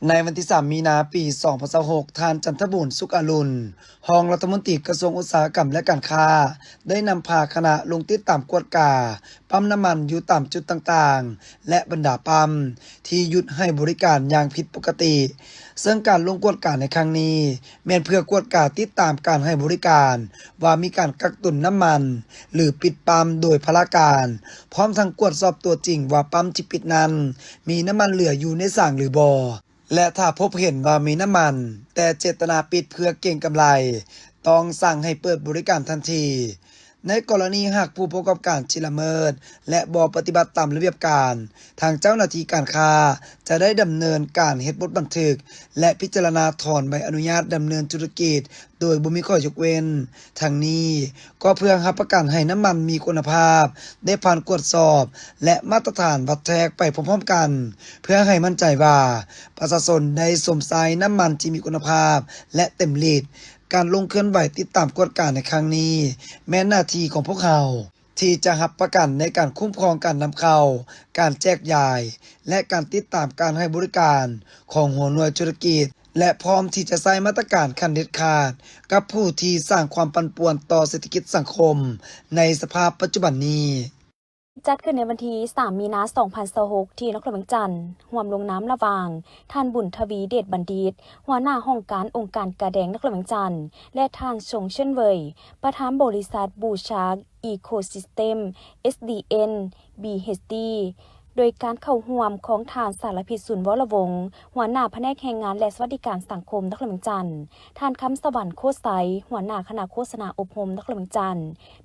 ໃນວັນທີສາມ ມີນາ ປີສອງພັນຊາວຫົກ, ທ່ານ ຈັນທະບູນ ສຸກອາລຸນ ຮອງລັດຖະມົນຕີກະຊວງອຸດສາຫະກຳ ແລະ ການຄ້າ ໄດ້ນຳພາຄະນະລົງຕິດຕາມກວດກາປ້ຳນ້ຳມັນຢູ່ຕາມຈຸດຕ່າງໆ ແລະ ບັນດາປ້ຳທີ່ຢຸດໃຫ້ບໍລິການຢ່າງຜິດປົກກະຕິ. ເຊິ່ງການລົງກວດກາໃນຄັ້ງນີ້ ແມ່ນເພື່ອກວດກາຕິດຕາມການໃຫ້ບໍລິການ ວ່າມີການກັກຕຸນນ້ຳມັນ ຫຼື ປິດປ້ຳໂດຍພະລາການ, ພ້ອມທັງກວດສອບຕົວຈິງວ່າປ້ຳທີ່ປິດນັ້ນ ມີນ້ຳມັນເຫຼືອຢູ່ໃນສາງຫຼືບໍ່ ແລະ ຖ້າພົບເຫັນວ່າມີນ້ຳມັນ ແຕ່ເຈດຕະນາປິດເພື່ອເກັງກຳໄລ, ຕ້ອງສັ່ງໃຫ້ເປີດບໍລິການທັນທີ. ໃນກໍລະນີຫາກຜູ້ປະກອບການທີ່ລະເມີດ ແລະ ບໍ່ປະຕິບັດຕາມລະບຽບການ, ທາງເຈົ້າໜ້າທີ່ການຄ້າຈະໄດ້ດຳເນີນການເຮັດບົດບັນທຶກ ແລະ ພິຈາລະນາຖອນໃບອະນຸຍາດດຳເນີນທຸລະກິດ ໂດຍບໍ່ມີຂໍ້ຍົກເວັ້ນ. ທັງນີ້ກໍເພື່ອຮັບປະກັນໃຫ້ນ້ຳມັນມີຄຸນນະພາບ, ໄດ້ຜ່ານກວດສອບ ແລະ ມາດຕະຖານວັດແທກໄປພ້ອມໆກັນ, ເພື່ອໃຫ້ໝັ້ນໃຈວ່າປະຊາຊົນໄດ້ຊົມໃຊ້ນ້ຳມັນທີ່ມີຄຸນນະພາບ ແລະ ເຕັມລິດ. ການລົງເຄື່ອນໄຫວຕິດຕາມກວດກາໃນຄັ້ງນີ້ ແມ່ນໜ້າທີ່ຂອງພວກເຮົາ ທີ່ຈະຮັບປະກັນໃນການຄຸ້ມຄອງການນຳເຂົ້າ, ການແຈກຢາຍ ແລະ ການຕິດຕາມການໃຫ້ບໍລິການຂອງຫົວໜ່ວຍທຸລະກິດ ແລະ ພ້ອມທີ່ຈະໃຊ້ມາດຕະການຂັ້ນເດັດຂາດກັບຜູ້ທີ່ສ້າງຄວາມປັ່ນປ່ວນຕໍ່ເສດຖະກິດສັງຄົມໃນສະພາບປັດຈຸບັນນີ້. ຈັດຂຶ້ນໃນວັນທີສາມ ມີນາ ສອງພັນຊາວຫົກ ທີ່ນະຄອນຫຼວງວຽງຈັນ, ຮ່ວມລົງນາມລະຫວ່າງ ທ່ານ ບຸນທະວີ ເດດບັນດິດ ຫົວໜ້າຫ້ອງການອົງການກາແດງນະຄອນຫຼວງວຽງຈັນ ແລະ ທ່ານ ຊົງ ເຊິນເຫວີຍ ປະທານບໍລິສັດ ບູຊາກ ອີໂຄຊິສເຕັມ ເອສດີເອັນ ບີເອັດດີ ໂດຍການເຂົ້າຮ່ວມຂອງທ່ານ ສາລະພິດ ສູນວໍລະວົງ ຫົວໜ້າພະແນກແຮງງານ ແລະ ສະຫວັດດີການສັງຄົມນະຄອນຫຼວງວຽງຈັນ, ທ່ານ ຄຳສະຫວັນ ໂຄດໄຊ ຫົວໜ້າຄະນະໂຄສະນາອົບຮົມນະຄອນຫຼວງວຽງຈັນ,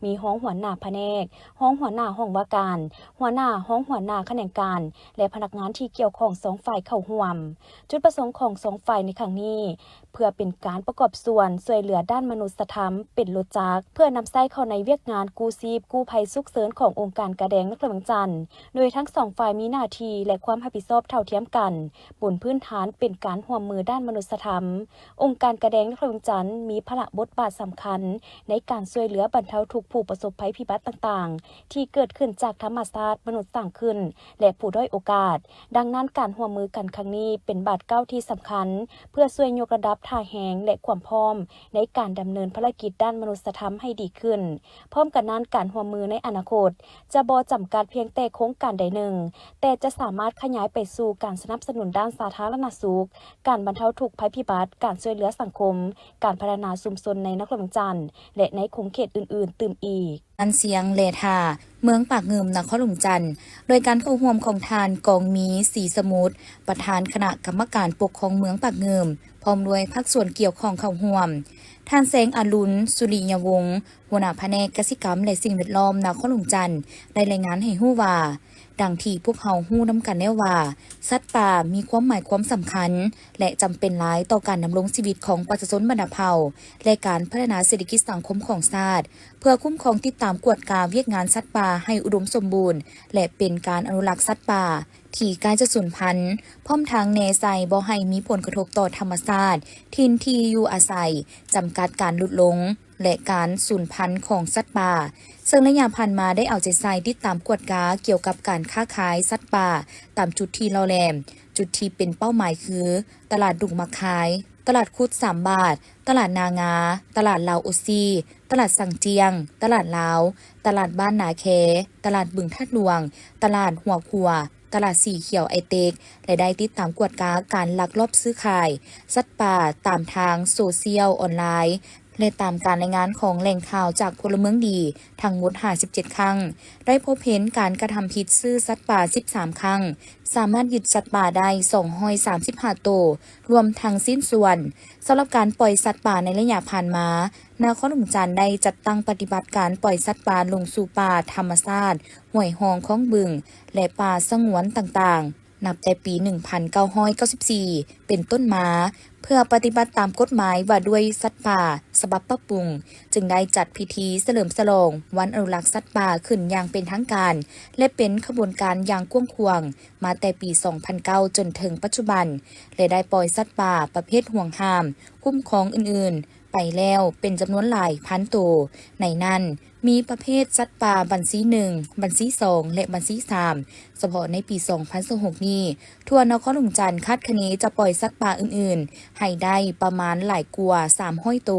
ມີຮອງຫົວໜ້າພະແນກ, ຮອງຫົວໜ້າຫ້ອງວ່າການ, ຫົວໜ້າ, ຮອງຫົວໜ້າຂະແໜງການ ແລະ ພະນັກງານທີ່ກ່ຽວຂ້ອງສອງຝ່າຍເຂົ້າຮ່ວມ. ຈຸດປະສົງຂອງສອງຝ່າຍໃນຄັ້ງນີ້ ເພື່ອເປັນການປະກອບສ່ວນຊ່ວຍເຫຼືອດ້ານມະນຸດສະທຳເປັນລົດຈັກ ເພື່ອນຳໃຊ້ເຂົ້າໃນວຽກງານກູ້ຊີບກູ້ໄພສຸກເສີນຂອງອົງການກາແດງນະຄອນຫຼວງວຽງຈັນ, ໂດຍທັງສອງຝ່າຍມີໜ້າທີ່ ແລະ ຄວາມຮັບຜິດຊອບເທົ່າທຽມກັນ ບົນພື້ນຖານເປັນການຮ່ວມມືດ້ານມະນຸດສະທຳ. ອົງການກາແດງນະຄອນຫຼວງວຽງຈັນມີພາລະບົດບາດສຳຄັນໃນການຊ່ວຍເຫຼືອບັນເທົາທຸກຜູ້ປະສົບໄພພິບັດຕ່າງໆ ທີ່ເກີດຂຶ້ນຈາກທຳມະຊາດມະນຸດສ້າງຂຶ້ນ ແລະ ຜູ້ດ້ອຍໂອກາດ. ດັ່ງນັ້ນ, ການຮ່ວມມືກັນຄັ້ງນີ້ເປັນບາດກ້າວທີ່ສຳຄັນ ເພື່ອຊ່ວຍຍົກລະດັບທ່າແຮງ ແລະ ຄວາມພ້ອມໃນການດຳເນີນພາລະກິດດ້ານມະນຸດສະທຳໃຫ້ດີຂຶ້ນ. ພ້ອມກັນນັ້ນ, ການຮ່ວມມືໃນອະນາຄົດຈະບໍ່ຈຳກັດພຽງແຕ່ໂຄງການໃດໜຶ່ງ, ແຕ່ຈະສາມາດຂະຫຍາຍໄປສູ່ການສະໜັບສະໜູນດ້ານສາທາລະນະສຸກ, ການບັນເທົາທຸກໄພພິບັດ, ການຊ່ວຍເຫຼືອສັງຄົມ, ການພັດທະນາຊຸມຊົນໃນນະຄອນຫຼວງວຽງຈັນ ແລະ ໃນຂົງເຂດອື່ນໆຕື່ມອີກ. ບ້ານຊຽງແລທ່າ, ເມືອງປາກງື່ມ, ນະຄອນຫຼວງວຽງຈັນ, ໂດຍການເຂົ້າຮ່ວມຂອງທ່ານ ກອງມີ ສີສະໝຸດ, ປະທານຄະນະກຳມະການປົກຄອງເມືອງປາກງື່ມ, ພ້ອມດ້ວຍພາກສ່ວນກ່ຽວຂ້ອງເຂົ້າຮ່ວມ. ທ່ານ ແສງອາລຸນ ສຸລິຍະວົງ, ຫົວໜ້າພະແນກກະສິກຳ ແລະ ສິ່ງແວດລ້ອມ ນະຄອນຫຼວງວຽງຈັນ ໄດ້ລາຍງານໃຫ້ຮູ້ວ່າ, ດັ່ງທີ່ພວກເຮົາຮູ້ນຳກັນແລ້ວວ່າ, ສັດປ່າມີຄວາມໝາຍຄວາມສຳຄັນ ແລະ ຈຳເປັນຫຼາຍຕໍ່ການດຳລົງຊີວິດຂອງປະຊາຊົນບັນດາເຜົ່າ ແລະ ການພັດທະນາເສດຖະກິດສັງຄົມຂອງຊາດ, ເພື່ອຄຸ້ມຄອງ, ຕິດຕາມ, ກວດກາວຽກງານສັດປ່າໃຫ້ອຸດົມສົມບູນ ແລະ ເປັນການອະນຸລັກສັດປ່າທີ່ໃກ້ຈະສູນພັນ, ພ້ອມທັງແນໃສ່ບໍ່ໃຫ້ມີຜົນກະທົບຕໍ່ທຳມະຊາດ, ຖິ່ນທີ່ຢູ່ອາໄສ, ຈຳກັດການຫຼຸດລົງ ແລະ ການສູນພັນຂອງສັດປ່າ, ເຊິ່ງໄລຍະຜ່ານມາໄດ້ເອົາໃຈໃສ່ຕິດຕາມກວດກາກ່ຽວກັບການຄ້າຂາຍສັດປ່າຕາມຈຸດທີ່ຫຼໍ່ແຫຼມ. ຈຸດທີ່ເປັນເປົ້າໝາຍຄື ຕະຫຼາດດົງໝາກຄາຍ, ຕະຫຼາດຂຸດສາມບາດ, ຕະຫຼາດນາງາ, ຕະຫຼາດລາວໂອຊີ, ຕະຫຼາດສັງຈຽງ, ຕະຫຼາດລາວ, ຕະຫຼາດບ້ານນາແຄ, ຕະຫຼາດບຶງທາດຫຼວງ, ຕະຫຼາດຫົວຂົວ, ຕະຫຼາດສີຂຽວໄອເຕັກ ແລະ ໄດ້ຕິດຕາມກວດກາການລັກລອບຊື້ຂາຍສັດປ່າຕາມທາງໂຊຊຽວອອນລາຍ ແລະ ຕາມການລາຍງານຂອງແຫຼ່ງຂ່າວຈາກພົນລະເມືອງດີ ທັງໝົດຫ້າສິບເຈັດຄັ້ງ, ໄດ້ພົບເຫັນການກະທຳຜິດຊື້ສັດປ່າສິບສາມຄັ້ງ, ສາມາດຍຶດສັດປ່າໄດ້ສອງຮ້ອຍສາມສິບຫ້າໂຕ, ລວມທັງຊິ້ນສ່ວນ. ສຳລັບການປ່ອຍສັດປ່າໃນໄລຍະຜ່ານມາ, ນະຄອນຫຼວງຈັນໄດ້ຈັດຕັ້ງປະຕິບັດການປ່ອຍສັດປ່າລົງສູ່ປ່າທຳມະຊາດ, ຫ້ວຍຮ່ອງ, ຄອງບຶງ ແລະ ປ່າສະຫງວນຕ່າງໆ. ນັບແຕ່ປີໜຶ່ງພັນເກົ້າຮ້ອຍເກົ້າສິບສີ່ ເປັນຕົ້ນມາ, ເພື່ອປະຕິບັດຕາມກົດໝາຍວ່າດ້ວຍສັດປ່າ ສະບັບປັບປຸງ, ຈຶ່ງໄດ້ຈັດພິທີສະເຫຼີມສະຫຼອງວັນອະນຸລັກສັດປ່າຂຶ້ນຢ່າງເປັນທາງການ ແລະ ເປັນຂະບວນການຢ່າງກວ້າງຂວາງ ມາແຕ່ປີສອງພັນເກົ້າຈົນເຖິງປັດຈຸບັນ ແລະ ໄດ້ປ່ອຍສັດປ່າປະເພດຫວງຫ້າມ, ຄຸ້ມຄອງອື່ນໆ ໄປແລ້ວເປັນຈຳນວນຫຼາຍພັນໂຕ, ໃນນັ້ນມີປະເພດສັດປ່າບັນຊີໜຶ່ງ, ບັນຊີສອງ ແລະ ບັນຊີສາມ. ສະເພາະໃນປີສອງພັນຊາວຫົກນີ້, ທົ່ວນະຄອນຫຼວງຈັນຄາດຄະເນຈະປ່ອຍສັດປ່າອື່ນໆໃຫ້ໄດ້ປະມານຫຼາຍກວ່າສາມຮ້ອຍໂຕ,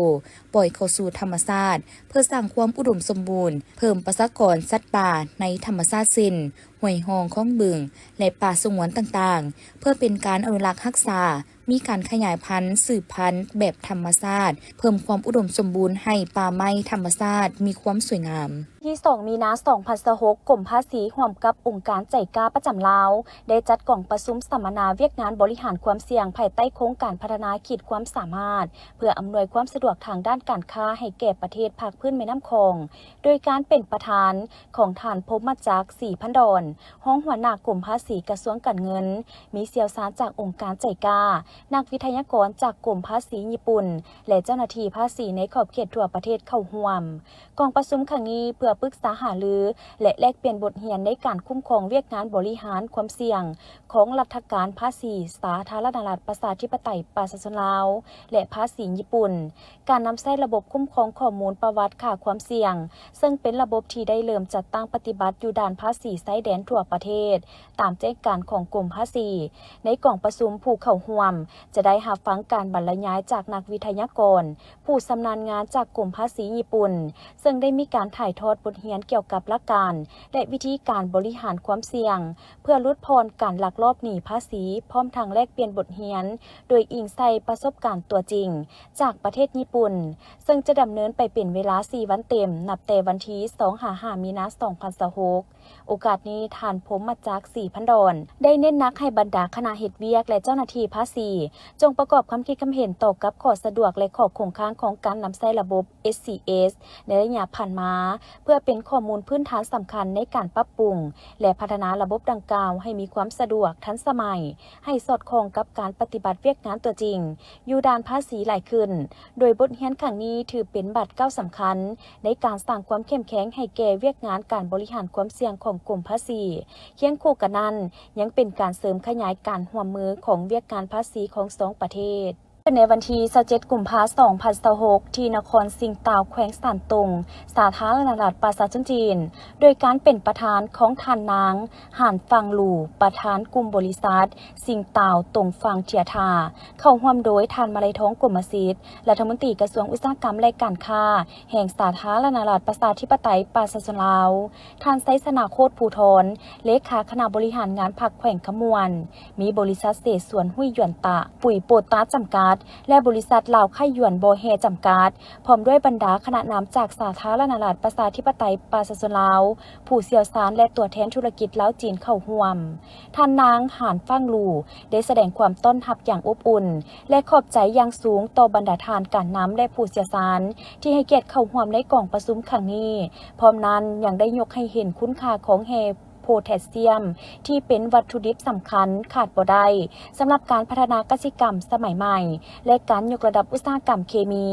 ປ່ອຍເຂົ້າສູ່ທຳມະຊາດ ເພື່ອສ້າງຄວາມອຸດົມສົມບູນ, ເພີ່ມປະຊາກອນສັດປ່າໃນທຳມະຊາດ ເຊັ່ນ ຫ້ວຍຮ່ອງ, ຄອງບຶງ ແລະ ປ່າສະຫງວນຕ່າງໆ, ເພື່ອເປັນການອະນຸລັກຮັກສາ, ມີການຂະຫຍາຍພັນ, ສືບພັນແບບທຳມະຊາດ, ເພີ່ມຄວາມອຸດົມສົມບູນໃຫ້ປ່າໄມ້ທຳມະຊາດມີຄວາມສວຍງາມ. ທີສອງມີນາສອງພັນຊາວຫົກ, ກົມພາສີຮ່ວມກັບອົງການໄຈກາປະຈຳລາວ ໄດ້ຈັດກອງປະຊຸມສຳມະນາວຽກງານບໍລິຫານຄວາມສ່ຽງ ພາຍໃຕ້ໂຄງການພັດທະນາຂີດຄວາມສາມາດ ເພື່ອອຳນວຍຄວາມສະດວກທາງດ້ານການຄ້າໃຫ້ແກ່ປະເທດພາກພື້ນແມ່ນ້ຳຂອງ, ໂດຍການເປັນປະທານຂອງທ່ານ ພົມມະຈັກ ສີພັນດອນ, ຮອງຫົວໜ້າກົມພາສີກະຊວງການເງິນ, ມີຊ່ຽວຊານຈາກອົງການໄຈກາ, ນັກວິທະຍາກອນຈາກກົມພາສີຍີ່ປຸ່ນ ແລະ ເຈົ້າໜ້າທີ່ພາສີໃນຂອບເຂດທົ່ວປະເທດເຂົ້າຮ່ວມ. ກອງປະຊຸມຄັ້ງນີ້ເພື່ອປຶກສາຫາລື ແລະ ແລກປ່ຽນບົດຮຽນໃນການຄຸ້ມຄອງວຽກງານບໍລິຫານຄວາມສ່ຽງຂອງລັດຖະການພາສີສາທາລະນະລັດປະຊາທິປະໄຕປະຊາຊົນລາວ ແລະ ພາສີຍີ່ປຸ່ນ, ການນຳໃຊ້ລະບົບຄຸ້ມຄອງຂໍ້ມູນປະຫວັດຄ່າຄວາມສ່ຽງ, ເຊິ່ງເປັນລະບົບທີ່ໄດ້ເລີ່ມຈັດຕັ້ງປະຕິບັດຢູ່ດ່ານພາສີຊາຍແດນທົ່ວປະເທດ, ຕາມແຈ້ງການຂອງກົມພາສີ. ໃນກອງປະຊຸມ, ຜູ້ເຂົ້າຮ່ວມຈະໄດ້ຮັບຟັງການບັນລະຍາຍຈາກນັກວິທະຍາກອນ ຜູ້ຊຳນານງານຈາກກົມພາສີຍີ່ປຸ່ນ, ເຊິ່ງໄດ້ມີການຖ່າຍທອດບົດຮຽນກ່ຽວກັບຫຼັກການ ແລະ ວິທີການບໍລິຫານຄວາມສ່ຽງ ເພື່ອຫຼຸດຜ່ອນການລັກລອບໜີພາສີ, ພ້ອມທັງແລກປ່ຽນບົດຮຽນໂດຍອີງໃສ່ປະສົບການຕົວຈິງຈາກປະເທດຍີ່ປຸ່ນ, ເຊິ່ງຈະດຳເນີນໄປເປັນເວລາສີ່ວັນເຕັມ, ນັບແຕ່ວັນທີສອງຫາຫ້າມີນາສອງພັນຊາວຫົກ. ໂອກາດນີ້, ທ່ານ ພົມມະຈັກ ສີພັນດອນ ໄດ້ເນັ້ນໜັກໃຫ້ບັນດາຄະນະເຮັດວຽກ ແລະ ເຈົ້າໜ້າທີ່ພາສີ ຈົ່ງປະກອບຄວາມຄິດຄຳເຫັນຕໍ່ກັບຂໍ້ສະດວກ ແລະ ຂໍ້ຄົງຄ້າງຂອງການນຳໃຊ້ລະບົບ ເອສຊີເອສ ໃນໄລຍະຜ່ານມາ, ເພື່ອເປັນຂໍ້ມູນພື້ນຖານສຳຄັນໃນການປັບປຸງ ແລະ ພັດທະນາລະບົບດັ່ງກ່າວໃຫ້ມີຄວາມສະດວກ, ທັນສະໄໝ, ໃຫ້ສອດຄ່ອງກັບການປະຕິບັດວຽກງານຕົວຈິງຢູ່ດ່ານພາສີຫຼາຍຂຶ້ນ, ໂດຍບົດຮຽນຄັ້ງນີ້ຖືເປັນບາດກ້າວສຳຄັນໃນການສ້າງຄວາມເຂັ້ມແຂງໃຫ້ແກ່ວຽກງານການບໍລິຫານຄວາມສ່ຽງຂອງກົມພາສີ. ຄຽງຄູ່ກັນນັ້ນ, ຍັງເປັນການເສີມຂະຫຍາຍການຮ່ວມມືຂອງວຽກງານພາສີຂອງສອງປະເທດ. ໃນວັນທີຊາວເຈັດ ກຸມພາ ສອງພັນຊາວຫົກ ທີ່ນະຄອນຊິງຕາວ ແຂວງຊານຕົງ ສາທາລະນະລັດປະຊາຊົນຈີນ, ໂດຍການເປັນປະທານຂອງທ່ານນາງ ຫານຟັງຫຼູ ປະທານກຸ່ມບໍລິສັດຊິງຕາວ ຕົງຟາງເທຍທາ, ເຂົ້າຮ່ວມໂດຍທ່ານ ມະໄລທອງ ກົມມະສິດ ລັດຖະມົນຕີກະຊວງອຸດສາຫະກຳ ແລະ ການຄ້າ ແຫ່ງສາທາລະນະລັດປະຊາທິປະໄຕປະຊາຊົນລາວ, ທ່ານ ໄຊຊະນະ ໂຄດພູທອນ ເລຂາຄະນະບໍລິຫານງານພັກແຂວງຄຳມ່ວນ, ມີບໍລິສັດເສສວນຫຸຍຢວນຕະ ປຸຍໂປຕາສຈຳກັດ ແລະ ບໍລິສັດລາວໄຄຢວນບໍ່ແຮ່ຈຳກັດ, ພ້ອມດ້ວຍບັນດາຄະນະນຳຈາກສາທາລະນະລັດປະຊາທິປະໄຕປະຊາຊົນລາວ, ຜູ້ຊ່ຽວຊານ ແລະ ຕົວແທນທຸລະກິດລາວ-ຈີນເຂົ້າຮ່ວມ. ທ່ານນາງ ຫານຟັງຫຼູ ໄດ້ສະແດງຄວາມຕ້ອນຮັບຢ່າງອົບອຸ່ນ ແລະ ຂອບໃຈຢ່າງສູງຕໍ່ບັນດາທ່ານການນຳ ແລະ ຜູ້ຊ່ຽວຊານ ທີ່ໃຫ້ກຽດເຂົ້າຮ່ວມໃນກອງປະຊຸມຄັ້ງນີ້. ພ້ອມນັ້ນຍັງໄດ້ຍົກໃຫ້ເຫັນຄຸນຄ່າຂອງແຮ່ໂພແທດຊຽມ ທີ່ເປັນວັດຖຸດິບສຳຄັນຂາດບໍ່ໄດ້ສຳລັບການພັດທະນາກະສິກຳສະໄໝໃໝ່ ແລະ ການຍົກລະດັບອຸດສາຫະກຳເຄມີ,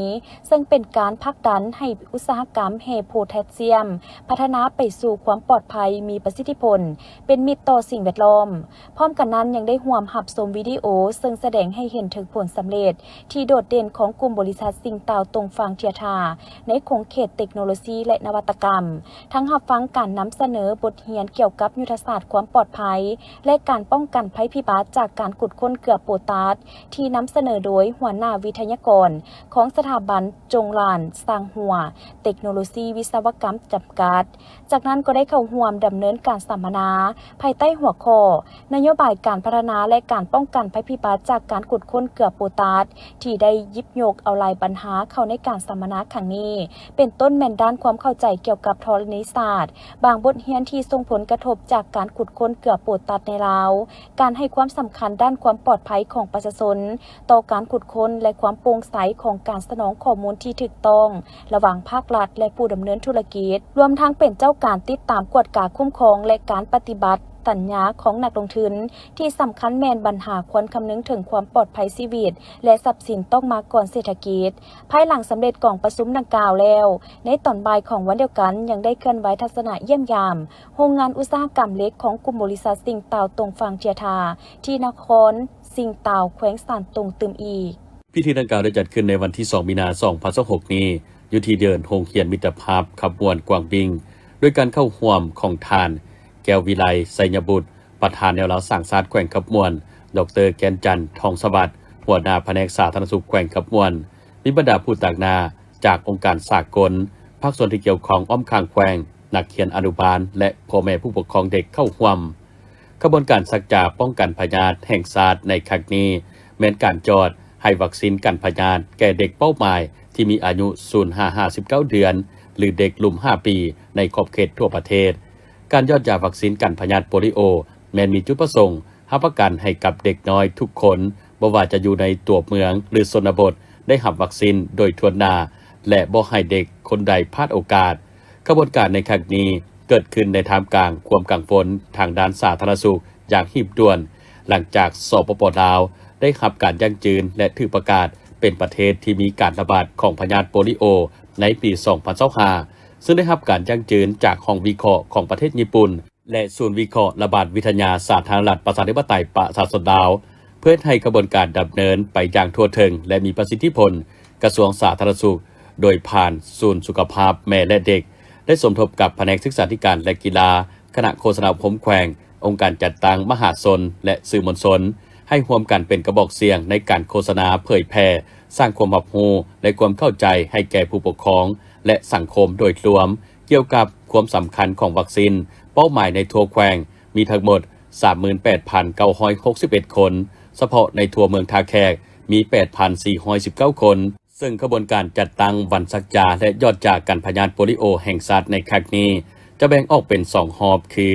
ເຊິ່ງເປັນການຜັກດັນໃຫ້ອຸດສາຫະກຳແຮ່ໂພແທດຊຽມພັດທະນາໄປສູ່ຄວາມປອດໄພ, ມີປະສິດທິຜົນ, ເປັນມິດຕໍ່ສິ່ງແວດລ້ອມ. ພ້ອມກັນນັ້ນຍັງໄດ້ຮ່ວມຮັບຊົມວິດີໂອ ເຊິ່ງສະແດງໃຫ້ເຫັນເຖິງຜົນສຳເລັດທີ່ໂດດເດັ່ນຂອງກຸ່ມບໍລິສັດຊິງຕາວ ຕົງຟາງເທຍທາ ໃນຂົງເຂດເຕັກໂນໂລຊີ ແລະ ນະວັດຕະກຳ, ທັງຮັບຟັງການນຳສະເໜີບົດຮຽນກ່ຽວກັບຍຸດທະສາດຄວາມປອດໄພ ແລະ ການປ້ອງກັນໄພພິບັດຈາກການຂຸດຄົ້ນເກືອໂປຕາສ ທີ່ນຳສະເໜີໂດຍຫົວໜ້າວິທະຍາກອນຂອງສະຖາບັນ ຈົງຫຼານ ຊ່າງຫົວ ເຕັກໂນໂລຊີວິສະວະກຳ ຈຳກັດ. ຈາກນັ້ນກໍໄດ້ເຂົ້າຮ່ວມດຳເນີນການສຳມະນາ ພາຍໃຕ້ຫົວຂໍ້ ນະໂຍບາຍການພັດທະນາ ແລະ ການປ້ອງກັນໄພພິບັດຈາກການຂຸດຄົ້ນເກືອໂປຕາສ ທີ່ໄດ້ຫຍິບຍົກເອົາຫຼາຍບັນຫາເຂົ້າໃນການສຳມະນາຄັ້ງນີ້, ເປັນຕົ້ນແມ່ນດ້ານຄວາມເຂົ້າໃຈກ່ຽວກັບທໍລະນີສາດ, ບາງບົດຮຽນທີ່ສົ່ງຜົນກະທົບຈາກການຂຸດຄົ້ນເກືອໂປຕາສໃນລາວ, ການໃຫ້ຄວາມສຳຄັນດ້ານຄວາມປອດໄພຂອງປະຊາຊົນຕໍ່ການຂຸດຄົ້ນ ແລະ ຄວາມໂປ່ງໃສຂອງການສະໜອງຂໍ້ມູນທີ່ຖືກຕ້ອງ ລະຫວ່າງພາກລັດ ແລະ ຜູ້ດຳເນີນທຸລະກິດ, ລວມທັງເປັນເຈົ້າການຕິດຕາມ, ກວດກາ, ຄຸ້ມຄອງ ແລະ ການປະຕິບັດສັນຍາຂອງນັກລົງທຶນ, ທີ່ສຳຄັນແມ່ນບັນຫາຄວນຄຳນຶງເຖິງຄວາມປອດໄພຊີວິດ ແລະ ຊັບສິນຕ້ອງມາກ່ອນເສດຖະກິດ. ພາຍຫຼັງສຳເລັດກອງປະຊຸມດັ່ງກ່າວແລ້ວ, ໃນຕອນບ່າຍຂອງວັນດຽວກັນ ຍັງໄດ້ເຄື່ອນໄຫວທັດສະນະຢ້ຽມຢາມໂຮງງານອຸດສາຫະກຳເຫຼັກຂອງກຸ່ມບໍລິສັດຊິງຕາວ ຕົງຟາງເທຍທາ ທີ່ນະຄອນຊິງຕາວ ແຂວງຊານຕົງຕື່ມອີກ. ພິທີດັ່ງກ່າວໄດ້ຈັດຂຶ້ນໃນວັນທີສອງ ມີນາ ສອງພັນຊາວຫົກນີ້ ຢູ່ທີ່ເດີ່ນໂຮງຮຽນມິດຕະພາບ ຂະບວນກວາງບິງ ໂດຍການເຂົ້າຮ່ວມຂອງທ່ານ ແກ້ວວິໄລ ໄຊຍະບຸດ ປະທານແນວລາວສ້າງຊາດແຂວງຄຳມ່ວນ, ດອກເຕີ ແກ່ນຈັນ ທອງສະຫວັດ ຫົວໜ້າພະແນກສາທາລະນະສຸກແຂວງຄຳມ່ວນ, ມີບັນດາຜູ້ຕາງໜ້າຈາກອົງການສາກົນ, ພາກສ່ວນທີ່ກ່ຽວຂ້ອງອ້ອມຂ້າງແຂວງ, ນັກຮຽນອະນຸບານ ແລະ ພໍ່ແມ່ຜູ້ປົກຄອງເດັກເຂົ້າຮ່ວມ. ຂະບວນການສັກຢາປ້ອງກັນພະຍາດແຫ່ງຊາດໃນຄັ້ງນີ້ ແມ່ນການຢອດໃຫ້ວັກຊີນກັນພະຍາດແກ່ເດັກເປົ້າໝາຍທີ່ມີອາຍຸ ສູນ ຫາ ຫ້າສິບເກົ້າ ເດືອນ ຫຼື ເດັກລຸ່ມ ຫ້າ ປີ ໃນຂອບເຂດທົ່ວປະເທດ. ການຢອດຢາວັກຊີນກັນພະຍາດໂປລິໂອ ແມ່ນມີຈຸດປະສົງຮັບປະກັນໃຫ້ກັບເດັກນ້ອຍທຸກຄົນ, ບໍ່ວ່າຈະຢູ່ໃນຕົວເມືອງ ຫຼື ຊົນນະບົດ ໄດ້ຮັບວັກຊີນໂດຍທົ່ວໜ້າ ແລະ ບໍ່ໃຫ້ເດັກຄົນໃດພາດໂອກາດ. ຂະບວນການໃນຄັ້ງນີ້ເກີດຂຶ້ນໃນທ່າມກາງຄວາມກັງວົນທາງດ້ານສາທາລະນະສຸກຢ່າງຮີບດ່ວນ, ຫຼັງຈາກ ສປປ ລາວ ໄດ້ຮັບການຢັ້ງຢືນ ແລະ ຖືກປະກາດເປັນປະເທດທີ່ມີການລະບາດຂອງພະຍາດໂປລິໂອໃນປີສອງພັນຊາວຫ້າ ຊຶ່ງໄດ້ຮັບການຢັ້ງຢືນຈາກຫ້ອງວິເຄາະຂອງປະເທດຍີ່ປຸ່ນ ແລະ ສູນວິເຄາະລະບາດວິທະຍາສາທາລະນະລັດ ປະຊາທິປະໄຕ ປະຊາຊົນລາວ ເພື່ອເຮັດໃຫ້ຂະບວນການດຳເນີນໄປຢ່າງທົ່ວເຖິງ ແລະ ມີປະສິດທິຜົນ. ກະຊວງສາທາລະນະສຸກ ໂດຍຜ່ານສູນສຸຂະພາບແມ່ ແລະ ເດັກ ໄດ້ສົມທົບກັບພະແນກສຶກສາທິການ ແລະ ກິລາ, ຄະນະໂຄສະນາອົບຮົມແຂວງ, ອົງການຈັດຕັ້ງມະຫາຊົນ ແລະ ສື່ມວນຊົນ ໃຫ້ຮ່ວມກັນເປັນກະບອກສຽງໃນການໂຄສະນາເຜີຍແຜ່, ສ້າງຄວາມຮັບຮູ້ ແລະ ຄວາມເຂົ້າໃຈໃຫ້ແກ່ຜູ້ປົກຄອງ ແລະ ສັງຄົມໂດຍລວມ ກ່ຽວກັບຄວາມສຳຄັນຂອງວັກຊີນ. ເປົ້າໝາຍໃນທົ່ວແຂວງມີທັງໝົດ ສາມໝື່ນແປດພັນເກົ້າຮ້ອຍຫົກສິບເອັດ ຄົນ, ສະເພາະໃນທົ່ວເມືອງທ່າແຂກມີ ແປດພັນສີ່ຮ້ອຍສິບເກົ້າ ຄົນ, ເຊິ່ງຂະບວນການຈັດຕັ້ງວັນສັກຢາ ແລະ ຢອດຢາກັນພະຍາດໂປລິໂອແຫ່ງຊາດໃນຄັ້ງນີ້ ຈະແບ່ງອອກເປັນສອງຮອບ ຄື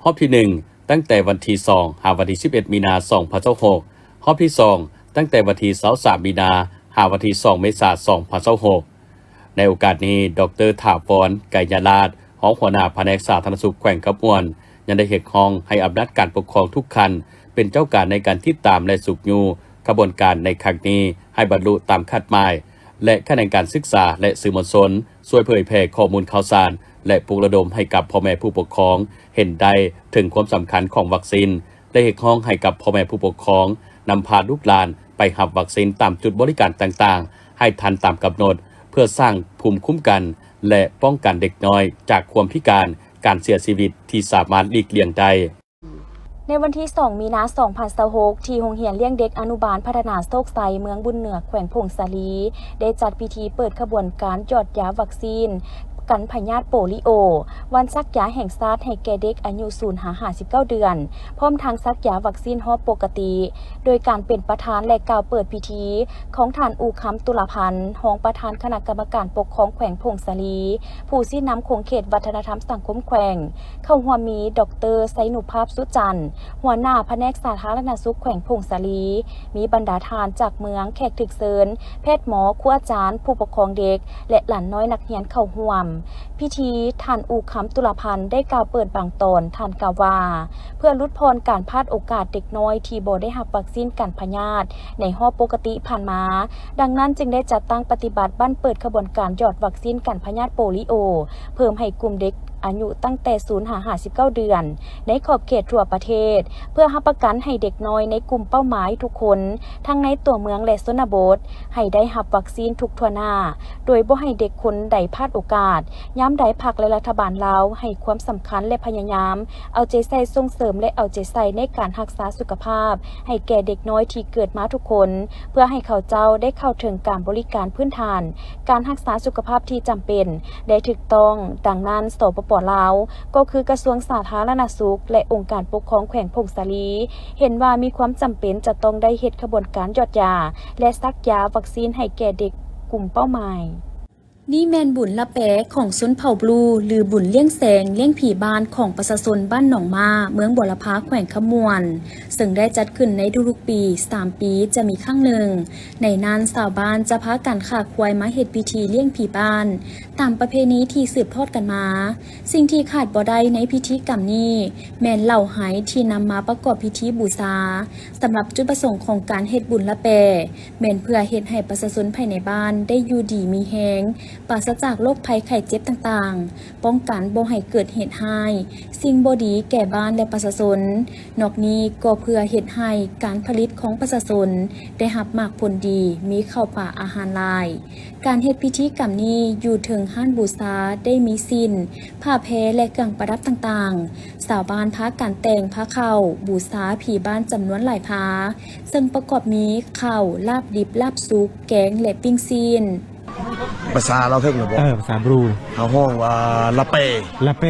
ຮອບທີໜຶ່ງ ຕັ້ງແຕ່ວັນທີສອງ ຫາວັນທີສິບເອັດ ມີນາ ສອງພັນຊາວຫົກ, ຮອບທີສອງ ຕັ້ງແຕ່ວັນທີຊາວສາມ ມີນາ ຫາວັນທີສອງ ເມສາ ສອງພັນຊາວຫົກ. ໃນໂອກາດນີ້ ດອກເຕີ ຖາວອນ ໄກຍະລາດ ຮອງຫົວໜ້າພະແນກສາທາລະນະສຸກແຂວງຄຳມ່ວນ ຍັງໄດ້ຮຽກຮ້ອງໃຫ້ອຳນາດການປົກຄອງທຸກຂັ້ນ ເປັນເຈົ້າການໃນການຕິດຕາມ ແລະ ຊຸກຍູ້ຂະບວນການໃນຄັ້ງນີ້ໃຫ້ບັນລຸຕາມຄາດໝາຍ ແລະ ຂະແໜງການສຶກສາ ແລະ ສື່ມວນຊົນ ຊ່ວຍເຜີຍແຜ່ຂໍ້ມູນຂ່າວສານ ແລະ ປຸກລະດົມໃຫ້ກັບພໍ່ແມ່ຜູ້ປົກຄອງເຫັນໄດ້ເຖິງຄວາມສຳຄັນຂອງວັກຊີນ ແລະ ຮຽກຮ້ອງໃຫ້ກັບພໍ່ແມ່ຜູ້ປົກຄອງນຳພາລູກຫຼານໄປຮັບວັກຊີນຕາມຈຸດບໍລິການຕ່າງໆ ໃຫ້ທັນຕາມກຳນົດ ເພື່ອສ້າງພູມຄຸ້ມກັນ ແລະ ປ້ອງກັນເດັກນ້ອຍຈາກຄວາມພິການ, ການເສຍຊີວິດທີ່ສາມາດຫຼີກລ່ຽງໄດ້. ໃນວັນທີສອງ ມີນາ ສອງພັນຊາວຫົກ ທີ່ໂຮງຮຽນລ້ຽງເດັກອະນຸບານພັດທະນາໂຊກໄຊ ເມືອງບຸນເໜືອ ແຂວງຜົ້ງສາລີ ໄດ້ຈັດພິທີເປີດຂະບວນການຢອດຢາວັກຊີນກັນພະຍາດໂປລິໂອ, ວັນສັກຢາແຫ່ງຊາດໃຫ້ແກ່ເດັກອາຍຸ ສູນ ຫາ ຫ້າສິບເກົ້າ ເດືອນ, ພ້ອມທັງສັກຢາວັກຊີນຮອບປົກກະຕິ. ໂດຍການເປັນປະທານ ແລະ ກ່າວເປີດພິທີຂອງທ່ານ ອູຄຳ ຕຸລາພັນ ຮອງປະທານຄະນະກຳມະການປົກຄອງແຂວງຜົ້ງສາລີ, ຜູ້ຊີ້ນຳຂົງເຂດວັດທະນະທຳສັງຄົມແຂວງ, ເຂົ້າຮ່ວມມີ ດອກເຕີ ໄຊນຸພາບ ສຸຈັນ ຫົວໜ້າພະແນກສາທາລະນະສຸກແຂວງຜົ້ງສາລີ, ມີບັນດາທ່ານຈາກເມືອງ, ແຂກຖືກເຊີນ, ແພດໝໍ, ຄູອາຈານ, ຜູ້ປົກຄອງເດັກ ແລະ ຫຼານນ້ອຍນັກຮຽນເຂົ້າຮ່ວມ. ພິທີ, ທ່ານ ອູຄຳ ຕຸລາພັນ ໄດ້ກ່າວເປີດບາງຕອນ, ທ່ານກ່າວວ່າ ເພື່ອຫຼຸດຜ່ອນການພາດໂອກາດເດັກນ້ອຍທີ່ບໍ່ໄດ້ຮັບວັກຊີນກັນພະຍາດໃນຮອບປົກກະຕິຜ່ານມາ, ດັ່ງນັ້ນຈຶ່ງໄດ້ຈັດຕັ້ງປະຕິບັດບັ້ນເປີດຂະບວນການຢອດວັກຊີນກັນພະຍາດໂປລິໂອ ເພີ່ມໃຫ້ກຸ່ມເດັກອາຍຸຕັ້ງແຕ່ ສູນ ຫາ ຫ້າສິບເກົ້າ ເດືອນ ໃນຂອບເຂດທົ່ວປະເທດ, ເພື່ອຮັບປະກັນໃຫ້ເດັກນ້ອຍໃນກຸ່ມເປົ້າໝາຍທຸກຄົນ, ທັງໃນຕົວເມືອງ ແລະ ຊົນນະບົດ, ໃຫ້ໄດ້ຮັບວັກຊີນທຸກທົ່ວໜ້າ, ໂດຍບໍ່ໃຫ້ເດັກຄົນໃດພາດໂອກາດ. ຍາມໃດພັກ ແລະ ລັດຖະບານລາວໃຫ້ຄວາມສຳຄັນ ແລະ ພະຍາຍາມເອົາໃຈໃສ່ສົ່ງເສີມ ແລະ ເອົາໃຈໃສ່ໃນການຮັກສາສຸຂະພາບໃຫ້ແກ່ເດັກນ້ອຍທີ່ເກີດມາທຸກຄົນ, ເພື່ອໃຫ້ເຂົາເຈົ້າໄດ້ເຂົ້າເຖິງການບໍລິການພື້ນຖານ, ການຮັກສາສຸຂະພາບທີ່ຈຳເປັນ ແລະ ຖືກຕ້ອງ. ດັ່ງນັ້ນ ສປປ ລາວ ກໍຄືກະຊວງສາທາລະນະສຸກ ແລະ ອົງການປົກຄອງແຂວງຜົ້ງສາລີ ເຫັນວ່າມີຄວາມຈຳເປັນຈະຕ້ອງໄດ້ເຮັດຂະບວນການຢອດຢາ ແລະ ສັກຢາວັກຊີນໃຫ້ແກ່ເດັກກຸ່ມເປົ້າໝາຍ. ນີ້ແມ່ນບຸນລະແປຂອງຊົນເຜົ່າບລູ ຫຼື ບຸນລ້ຽງແສງລ້ຽງຜີບ້ານຂອງປະຊາຊົນບ້ານໜອງມ້າ ເມືອງບົວລະພາ ແຂວງຄຳມ່ວນ, ເຊິ່ງໄດ້ຈັດຂຶ້ນໃນທຸກໆປີ, ສາມປີຈະມີຄັ້ງໜຶ່ງ. ໃນນັ້ນຊາວບ້ານຈະພາກັນຂ້າຄວາຍມາເຮັດພິທີລ້ຽງຜີບ້ານ ຕາມປະເພນີທີ່ສືບທອດກັນມາ. ສິ່ງທີ່ຂາດບໍ່ໄດ້ໃນພິທີກຳນີ້ ແມ່ນເຫຼົ້າໄຮທີ່ນຳມາປະກອບພິທີບູຊາ. ສຳລັບຈຸດປະສົງຂອງການເຮັດບຸນລະແປ ແມ່ນເພື່ອເຮັດໃຫ້ປະຊາຊົນພາຍໃນບ້ານໄດ້ຢູ່ດີມີແຮງ, ປາສະຈາກໂລກໄພໄຂ້ເຈັບຕ່າງໆ, ປ້ອງກັນບໍ່ໃຫ້ເກີດເຫດຮ້າຍ, ສິ່ງບໍ່ດີແກ່ບ້ານ ແລະ ປະຊາຊົນ. ນອກນີ້ກໍເພື່ອເຮັດໃຫ້ການຜະລິດຂອງປະຊາຊົນໄດ້ຮັບໝາກຜົນດີ, ມີເຂົ້າປາອາຫານຫຼາຍ. ການເຮັດພິທີກຳນີ້ຢູ່ເທິງຮ້ານບູຊາໄດ້ມີສິ້ນ, ຜ້າແພ ແລະ ເຄື່ອງປະດັບຕ່າງໆ. ຊາວບ້ານພາກັນແຕ່ງພາເຂົ້າບູຊາຜີບ້ານຈຳນວນຫຼາຍພາ, ເຊິ່ງປະກອບມີເຂົ້າ, ລາບດິບ, ລາບສຸກ, ແກງ ແລະ ປີ້ງຊີ້ນ. ພາສາລາວເຖິງແລ້ວບໍ່? ເອີ ພາສາບຣູ. ເຮົາຮ້ອງວ່າລະແປ. ລະແປ.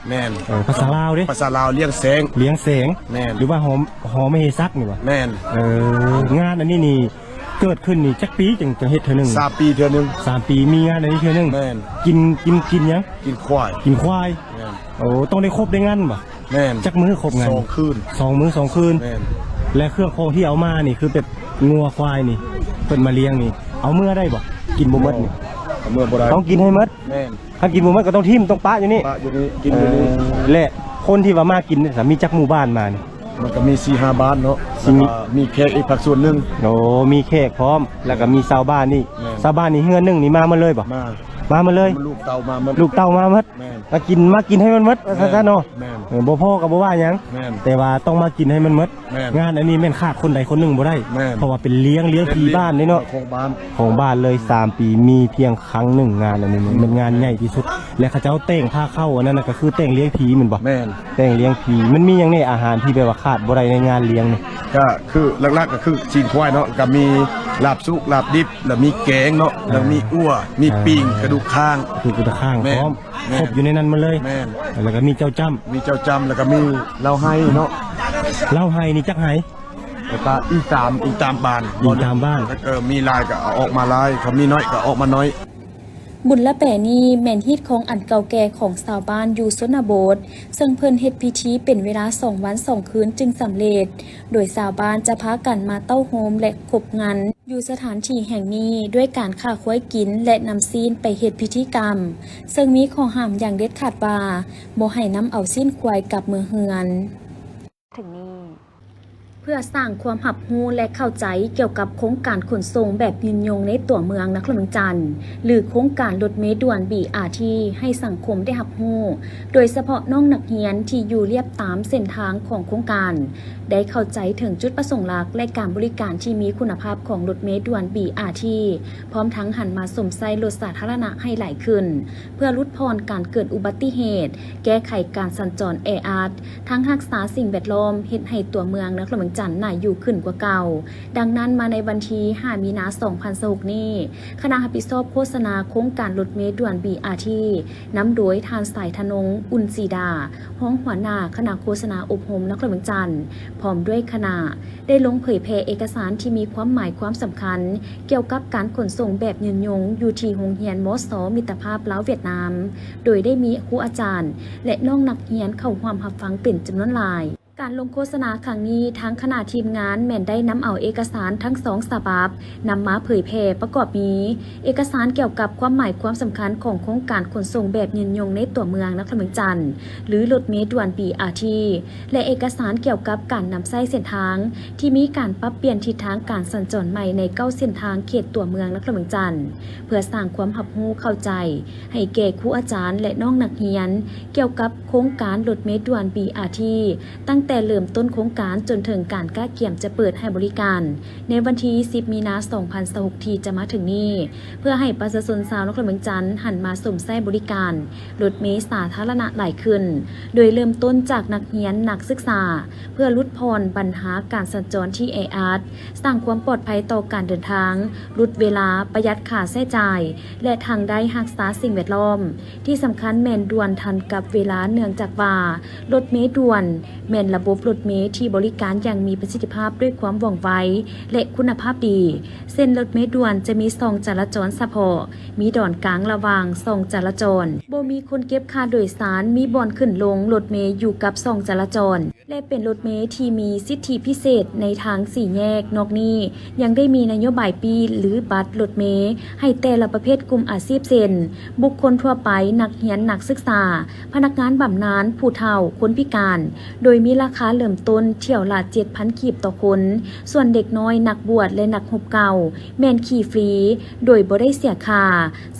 ແມ່ນ. ເອີ ພາສາລາວເດ້? ພາສາລາວ ລຽງແສງ. ລຽງແສງ. ແມ່ນ. ຫຼືວ່າຫໍ ຫໍມະເຫສັກນີ້ຫວາ? ແມ່ນ. ເອີ ງານອັນນີ້ນີ້ເກີດຂຶ້ນນີ້ຈັກປີຈຶ່ງຈະເຮັດເທື່ອໜຶ່ງ? ສາມປີເທື່ອໜຶ່ງ. ສາມປີມີງານອັນນີ້ເທື່ອໜຶ່ງ. ແມ່ນ. ກິນ ກິນ ກິນຫຍັງ? ກິນຄວາຍ. ກິນຄວາຍ. ແມ່ນ. ໂອ້ ຕ້ອງໄດ້ຄົບໄດ້ງັນບໍ່? ແມ່ນ. ຈັກມື້ຄົບງັນ? ສອງຄືນ. ສອງມື້ສອງຄືນ. ແມ່ນ. ແລະ ເຄື່ອງຂອງທີ່ເອົາມານີ້ ຄືແບບງົວຄວາຍນີ້ ເພິ່ນມາລ້ຽງນີ້ ເອົາເມືອໄດ້ບໍ່? ກິນບໍ່ໝົດນີ້? ເອົາເມືອບໍ່ໄດ້. ຕ້ອງກິນໃຫ້ໝົດ. ແມ່ນ. ຄັນກິນບໍ່ໝົດກໍຕ້ອງຖິ້ມ, ຕ້ອງປະຢູ່ນີ້. ປະຢູ່ນີ້, ກິນຢູ່ນີ້. ເອີ ແລະ ຄົນທີ່ວ່າມາກິນນີ້ ມີຈັກໝູ່ບ້ານມານີ້? ມັນກໍມີສີ່ຫ້າບ້ານເນາະ. ສີ່ ແລ້ວກໍມີແຂກອີກພາກສ່ວນໜຶ່ງ. ໂອ້ ມີແຂກພ້ອມ ແລ້ວກໍມີຊາວບ້ານອີກ. ແມ່ນ. ຊາວບ້ານນີ້ເຮືອນໜຶ່ງນີ້ມາໝົດເລີຍບໍ່? ມາ. ມາໝົດເລີຍ? ລູກເຕົ້າມາໝົດ. ລູກເຕົ້າມາໝົດ. ແມ່ນ. ມາກິນ ມາກິນໃຫ້ມັນໝົດ ວ່າຊັ້ນຊະເນາະ. ແມ່ນ. ເອີ ບໍ່ພໍກໍບໍ່ວ່າຫຍັງ. ແມ່ນ. ແຕ່ວ່າຕ້ອງມາກິນໃຫ້ມັນໝົດ. ແມ່ນ. ງານອັນນີ້ແມ່ນຂາດຄົນໃດຄົນໜຶ່ງບໍ່ໄດ້. ແມ່ນ. ເພາະວ່າເປັນລ້ຽງ ລ້ຽງຜີບ້ານເດ້ເນາະ. ຂອງບ້ານ. ຂອງບ້ານເລີຍ. ສາມປີມີພຽງຄັ້ງໜຶ່ງ ງານອັນນີ້. ອືມ. ແມ່ນງານໃຫຍ່ທີ່ສຸດ. ແລະ ເຂົາເຈົ້າແຕ່ງພາເຂົ້າອັນນັ້ນນະ ກໍຄືແຕ່ງລ້ຽງຜີແມ່ນບໍ່? ແມ່ນ. ແຕ່ງລ້ຽງຜີ. ມັນມີຫຍັງແດ່ອາຫານທີ່ແບບວ່າຂາດບໍ່ໄດ້ໃນງານລ້ຽງນີ້? ກໍຄືຫຼັກໆ ກໍຄືຊີ້ນຄວາຍເນາະ, ກໍມີລາບສຸກ ລາບດິບ ແລ້ວມີແກງເນາະ, ອ່າ ແລ້ວມີອົ່ວ ມີ ອ່າ ປີ້ງ ກະດູກຄ້າງ ກະດູກຄ້າງ. ແມ່ນ. ພ້ອມ. ແມ່ນ. ຄົບຢູ່ໃນນັ້ນໝົດເລີຍ. ແມ່ນ. ແລ້ວກໍມີເຈົ້າຈ້ຳ. ມີເຈົ້າຈ້ຳ ແລ້ວກໍມີເຫຼົ້າໄຮ່ເນາະ. ເຫຼົ້າໄຮ່ນີ້ຈັກໄຮ່? ແລ້ວກໍອີງຕາມ ອີງຕາມບ້ານ. ອີງຕາມບ້ານ. ເອີ ມີຫຼາຍກໍເອົາອອກມາຫຼາຍ, ຄັນມີໜ້ອຍກໍເອົາອອກມາໜ້ອຍ. ບຸນລະແປນີ້ແມ່ນຮີດຄອງອັນເກົ່າແກ່ຂອງຊາວບ້ານຢູ່ຊົນນະບົດ, ເຊິ່ງເພິ່ນເຮັດພິທີເປັນເວລາສອງວັນສອງຄືນຈຶ່ງສຳເລັດ, ໂດຍຊາວບ້ານຈະພາກັນມາເຕົ້າໂຮມ ແລະ ຄົບງັນ ຢູ່ສະຖານທີ່ແຫ່ງນີ້ດ້ວຍການຂ້າຄວາຍກິນ ແລະ ນຳຊີ້ນໄປເຮັດພິທີກຳ, ເຊິ່ງມີຂໍ້ຫ້າມຢ່າງເດັດຂາດວ່າ ບໍ່ໃຫ້ນຳເອົາຊີ້ນຄວາຍກັບເມືອເຮືອນ. ເພື່ອສ້າງຄວາມຮັບຮູ້ ແລະ ເຂົ້າໃຈກ່ຽວກັບໂຄງການຂົນສົ່ງແບບຍືນຍົງໃນຕົວເມືອງນະຄອນຫຼວງວຽງຈັນ ຫຼື ໂຄງການລົດເມດ່ວນ ບີອາທີ ໃຫ້ສັງຄົມໄດ້ຮັບຮູ້, ໂດຍສະເພາະນ້ອງນັກຮຽນທີ່ຢູ່ລຽບຕາມເສັ້ນທາງຂອງໂຄງການ ໄດ້ເຂົ້າໃຈເຖິງຈຸດປະສົງຫຼັກ ແລະ ການບໍລິການທີ່ມີຄຸນນະພາບຂອງລົດເມດ່ວນ ບີອາທີ ພ້ອມທັງຫັນມາຊົມໃຊ້ລົດສາທາລະນະໃຫ້ຫຼາຍຂຶ້ນ ເພື່ອຫຼຸດຜ່ອນການເກີດອຸບັດຕິເຫດ, ແກ້ໄຂການສັນຈອນແອອັດ, ທັງຮັກສາສິ່ງແວດລ້ອມ, ເຮັດໃຫ້ຕົວເມືອງນະຄອນຫຼວງວຽງຈັນໜ້າຢູ່ຂຶ້ນກວ່າເກົ່າ. ດັ່ງນັ້ນ, ມາໃນວັນທີຫ້າ ມີນາ ສອງພັນຊາວຫົກນີ້, ຄະນະຮັບຜິດຊອບໂຄສະນາໂຄງການລົດເມດ່ວນ ບີອາທີ ນຳໂດຍທ່ານ ສາຍທະນົງ ອຸ່ນສີດາ ຮອງຫົວໜ້າຄະນະໂຄສະນາອົບຮົມນະຄອນຫຼວງວຽງຈັນ ພ້ອມດ້ວຍຄະນະ ໄດ້ລົງເຜີຍແຜ່ເອກະສານທີ່ມີຄວາມໝາຍຄວາມສຳຄັນ ກ່ຽວກັບການຂົນສົ່ງແບບຍືນຍົງ ຢູ່ທີ່ໂຮງຮຽນ ມສ ມິດຕະພາບລາວຫວຽດນາມ, ໂດຍໄດ້ມີຄູອາຈານ ແລະ ນ້ອງນັກຮຽນເຂົ້າຮ່ວມຮັບຟັງເປັນຈຳນວນຫຼາຍ. ການລົງໂຄສະນາຄັ້ງນີ້, ທາງຄະນະທີມງານແມ່ນໄດ້ນຳເອົາເອກະສານທັງສອງສະບັບ ນຳມາເຜີຍແຜ່ ປະກອບມີ ເອກະສານກ່ຽວກັບຄວາມໝາຍຄວາມສຳຄັນຂອງໂຄງການຂົນສົ່ງແບບຍືນຍົງໃນຕົວເມືອງນະຄອນຫຼວງວຽງຈັນ ຫຼື ລົດເມດ່ວນ ບີອາທີ ແລະ ເອກະສານກ່ຽວກັບການນຳໃຊ້ເສັ້ນທາງທີ່ມີການປັບປ່ຽນທິດທາງການສັນຈອນໃໝ່ໃນເກົ້າເສັ້ນທາງເຂດຕົວເມືອງນະຄອນຫຼວງວຽງຈັນ ເພື່ອສ້າງຄວາມຮັບຮູ້ເຂົ້າໃຈໃຫ້ແກ່ຄູອາຈານ ແລະ ນ້ອງນັກຮຽນ ກ່ຽວກັບໂຄງການລົດເມດ່ວນ ບີອາທີ ຕັ້ງແຕ່ເລີ່ມຕົ້ນໂຄງການຈົນເຖິງການກະກຽມຈະເປີດໃຫ້ບໍລິການ ໃນວັນທີສິບ ມີນາ ສອງພັນຊາວຫົກ ທີ່ຈະມາເຖິງນີ້ ເພື່ອໃຫ້ປະຊາຊົນຊາວນະຄອນຫຼວງວຽງຈັນຫັນມາຊົມໃຊ້ບໍລິການລົດເມສາທາລະນະຫຼາຍຂຶ້ນ, ໂດຍເລີ່ມຕົ້ນຈາກນັກຮຽນນັກສຶກສາ, ເພື່ອຫຼຸດຜ່ອນບັນຫາການສັນຈອນທີ່ແອອັດ, ສ້າງຄວາມປອດໄພຕໍ່ການເດີນທາງ, ຫຼຸດເວລາ, ປະຢັດຄ່າໃຊ້ຈ່າຍ ແລະ ທັງໄດ້ຮັກສາສິ່ງແວດລ້ອມ. ທີ່ສຳຄັນແມ່ນດ່ວນທັນກັບເວລາ, ເນື່ອງຈາກວ່າລົດເມດ່ວນແມ່ນລະບົບລົດເມທີ່ບໍລິການຢ່າງມີປະສິດທິພາບ, ດ້ວຍຄວາມວ່ອງໄວ ແລະ ຄຸນນະພາບດີ. ເສັ້ນລົດເມດ່ວນຈະມີຊ່ອງຈະລາຈອນສະເພາະ, ມີດອນກາງລະຫວ່າງຊ່ອງຈະລາຈອນ, ບໍ່ມີຄົນເກັບຄ່າໂດຍສານ, ມີບ່ອນຂຶ້ນລົງລົດເມຢູ່ກັບຊ່ອງຈະລາຈອນ ແລະ ເປັນລົດເມທີ່ມີສິດທິພິເສດໃນທາງສີ່ແຍກ. ນອກນີ້ຍັງໄດ້ມີນະໂຍບາຍປີ້ ຫຼື ບັດລົດເມໃຫ້ແຕ່ລະປະເພດກຸ່ມອາຊີບ ເຊັ່ນ ບຸກຄົນທົ່ວໄປ, ນັກຮຽນ, ນັກສຶກສາ, ພະນັກງານບຳນານ, ຜູ້ເຖົ້າ, ຄົນພິການ, ໂດຍມີລາ າຄາເລີ່ມຕົ້ນຖ້ຽວລະເຈັດພັນກີບຕໍ່ຄົນ, ສ່ວນເດັກນ້ອຍ, ນັກບວດ ແລະ ນັກຮົບເກົ່າ ແມ່ນຂີ່ຟຣີ ໂດຍບໍ່ໄດ້ເສຍຄ່າ.